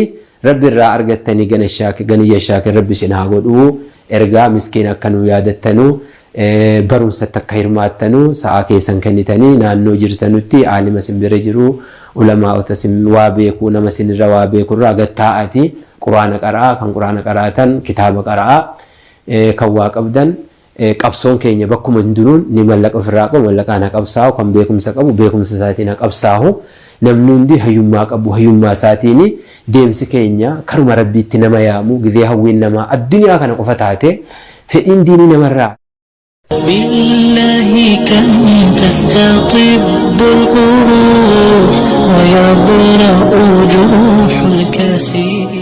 Rabbi irraa argattanii gana shaakir ganiyya shaakir Rabbi isin haa godhuu ergaa miskiina akka nuu yaadattanu barumsatti akka hirmaattanu sa'aa keessan kennitanii naannoo jirtanutti aalima isin bira jiru ulamaa'ota isin waa beeku nama isinirra waa beeku irraa gad taa'aati quraana qara'aa kan quraana qara'atan kitaaba qara'aa kan waa qabdan Qabsoon keenya bakkuma hundinuun ni mallaqa ofirraa qabu mallaqaan ha qabsaa'u, kan beekumsa qabu beekumsa isaatiin ha qabsaahu. Namni hundi hayyummaa qabu hayyummaa isaatiini deemsi keenya karuma Rabbiitti nama yaamu gizee hawwiin namaa addunyaa kana qofa taate fedhiin diinii namarraa بالله كم تستطب القروح ويبرأ جروح الكسير.